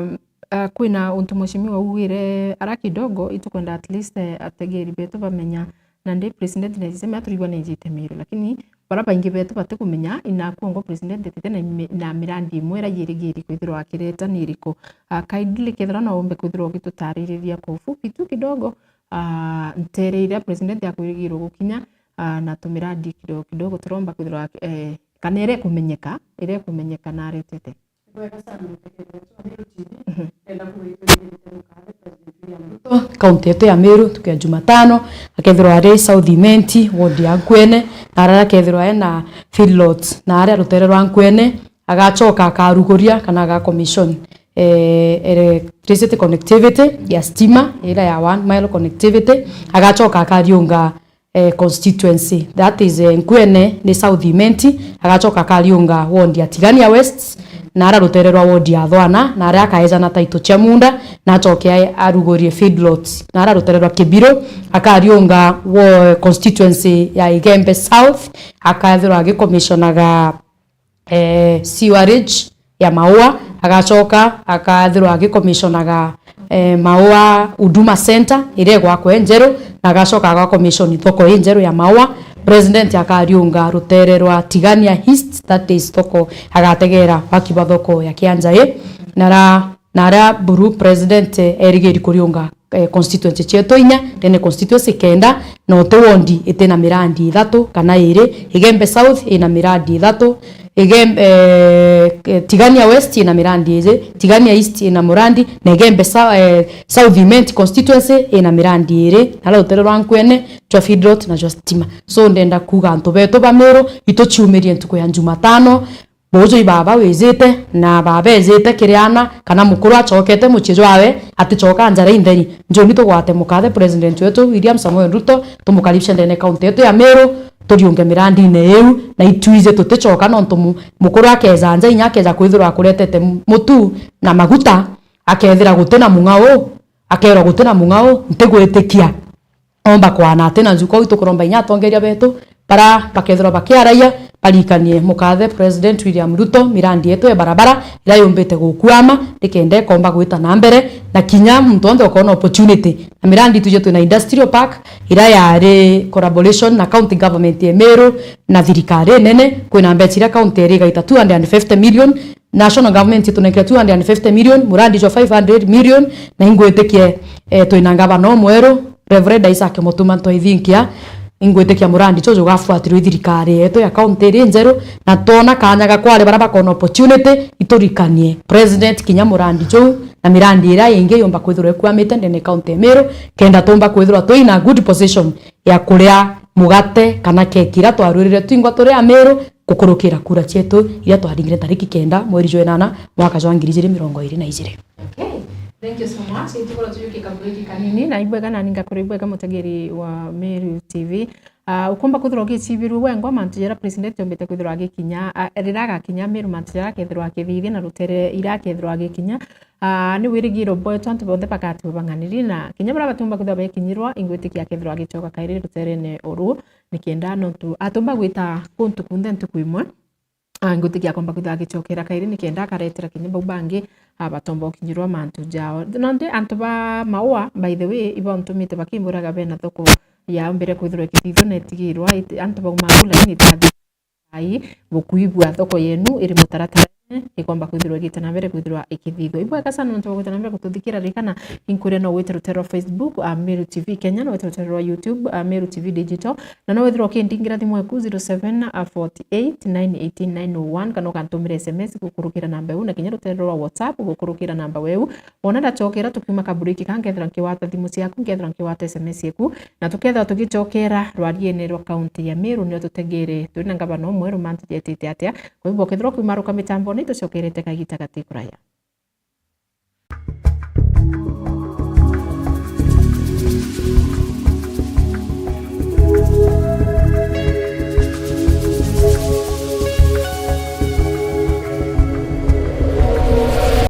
ah, kwina untu mheshimiwa ugire ara kidogo, itukwenda at least, eh, ategeri betu bamenya, nandi president nejite Meru, aturigwa nejite Meru, lakini bara baingi betu batikumenya, inakuongo president etite na ime-, na mirandi imwe ira yirigiri kwithirwa akireta ni iriku. Ah, kindly kethira no umbe kwithirwa ugitutaririria kwa ufupi tu kidogo, ah, ntere iria president akwirigirwo gukinya, ah, na tumiradi kidogo kidogo turomba kwithirwa, eh, kana iria ikumenyeka, iria ikumenyeka na aretete. Bwega sana, mutegereria wetu wa Meru T V. Mhm. Ndenda kuga itwirigirite mukaathe President William Ruto, kaunti yetu ya Meru, ntuku ya Jumatano, akethirwa ari South Imenti, ward ya Nkwene, na aria akethirwa ena feedlot, na aria rutere rwa Nkwene, agacoka akaruguria kana aga commission, eh, electricity connectivity ya stima, ira ya one mile connectivity, agacoka akariunga eh, constituency, that is, eh, Nkwene ni South Imenti, agacoka akariunga ward ya Tigania West, na ara rutere rwa ward ya Thwana, na ara akaejana title cia munda, na acoke a-, arugurie feedlot, na ara rutere rwa Kibiru, akariunga wo-, constituency ya Igembe South, akethirwa agicommissionaga eh, sewerage ya Maua, agacoka akathirwa agicommissionaga, eh, Maua Huduma Center iria igwakwa injeru, na agacoka agacommission thoko injeru ya Maua. President akariunga rutere rwa Tigania East, that is thoko, agategera waki bwa thoko ya Kianjai, na ra-, na aria buru president erigiri kuriunga eh, constituency cietu inya, ndene constituency kenda, na uti wondi itina mirandi ithatu kana iri. Igembe South ina mirandi ithatu, Igembe, eh, eh, Tigania West ina mirandi iji, Tigania East ina murandi, na Igembe Sa-, eh, South Imenti constituency ina mirandi iri, na rutere rwa Nkwene, jwa feedlot na jwa stima. So, ndenda kuuga antu betu ba Meru, ituciumirie ntuku ya Jumatano, Buju ibaba wijite, na baba ejite kiri ana, kana mukuru acokete mucii jwawe, aticoka njara intheri. Njoni tugwate mukathe President wetu William Samoei Ruto, tumukaribishe ndene kaunti yetu ya Meru, turiunge mirandine iu, na itwiji tuticoka nontu mu-, mukuru akeja nja inya akeja kwithirwa akuretete mu-, mutu na maguta, akethira guti na mung'ao, akerwa guti na mung'ao, ntigwitikia. Omba kwana ati na njuka uu, tukuromba inya atongeria betu bara bakethirwa bakiaraia, barikanie mukathe President William Ruto mirandi yetu ya barabara iria yumbite gukwama nikenda ikomba gwita na mbere, na kinya muntu onthe ukona opportunity. Na mirandi itu jetu na industrial park iria yari collaboration na county government ya Meru na thirikari nene, kwina mbeca iria county iri igaita two hundred and fifty million, national government itunenkire two hundred and fifty million, murandi jwa five hundred million, na ingwitikie, eh, twina ngavana umweru, Reverend Isaac Mutuma Ntoithinkia, ingwitikia murandi juu jugafuatirwa i thirikari yetu ya county iri njeru, na twona kanya ga kwari bara bakona opportunity, iturikanie President kinya murandi juu na mirandi iria ingi yumba kwithirwa ikwamite ndene county ya Meru, kenda tumba kwithirwa twina good position ya kuria mugate kana keki iria twarwirire twingwa turi Ameru gukurukira kura cietu iria twaringire tariki kenda mweri jwa inana mwaka jwa ngiri ijiri mirongo iri na ijiri. Okay. Thank you so much. Itukorwo tujukia kabreak kanini, na ibwega nani ngakora ibwega mutegeri wa Meru T V. Ah, ukomba kwithirwa ugicibirua wengwa mantu jaria President ombite kwithirwa agikinya, ah, riria agakinya Meru mantu jaria akethirwa akithithia na rutere iria akethirwa agikinya. Ah, ni wirigiro bwetu antu bonthe bagatiwa bang'aniri na kinya baria batiumba kwithirwa bekinyirwa, ingwitikia akethirwa agicoka kairi ruterene uru, nikenda nontu atumba gwita kuntu kunthe ntuku imwe. Ah, ngwitikia akomba kwithirwa agicokera kairi nikenda akaretera kinya bau bangi, ah, batomba gukinyirwa mantu jao. Nontu antu ba Maua, by the way, ibo ntumite bakimburaga bena thoko yao mbere kwithirwa ikithithua na itigirwa, iti-, antu baumaga laini itathi ai, bukwigua thoko yenu iri mutaratara ikomba kwithirwa igite na mbere kwithirwa ikithithua. Ibwega sana nontu bwa gwita na mbere gututhikira. Ririkana, inkuria no wite rutere rwa Facebook, ah, Meru T V Kenya, no wite rutere rwa YouTube, ah, Meru T V Digital, na no withirwa ukindingira thimu eku zero seven forty eight nine eighteen nine oh one, kana ukantumira S M S gukurukira namba eu, na kinya rutere rwa WhatsApp gukurukira namba weu. Wona ndacokera tukiuma kaburiki ka, nkethira nkigwata thimu ciaku, nkethira nkigwata S M S eku, na tukethira tugicokera rwariene rwa kaunti ya Meru, nio tutegere turi na ngavana umwe rumantu jetite atia. Kwa hivyo, kethirwa kuimaruka mitamboni, tucokerete kagita gati kuraya.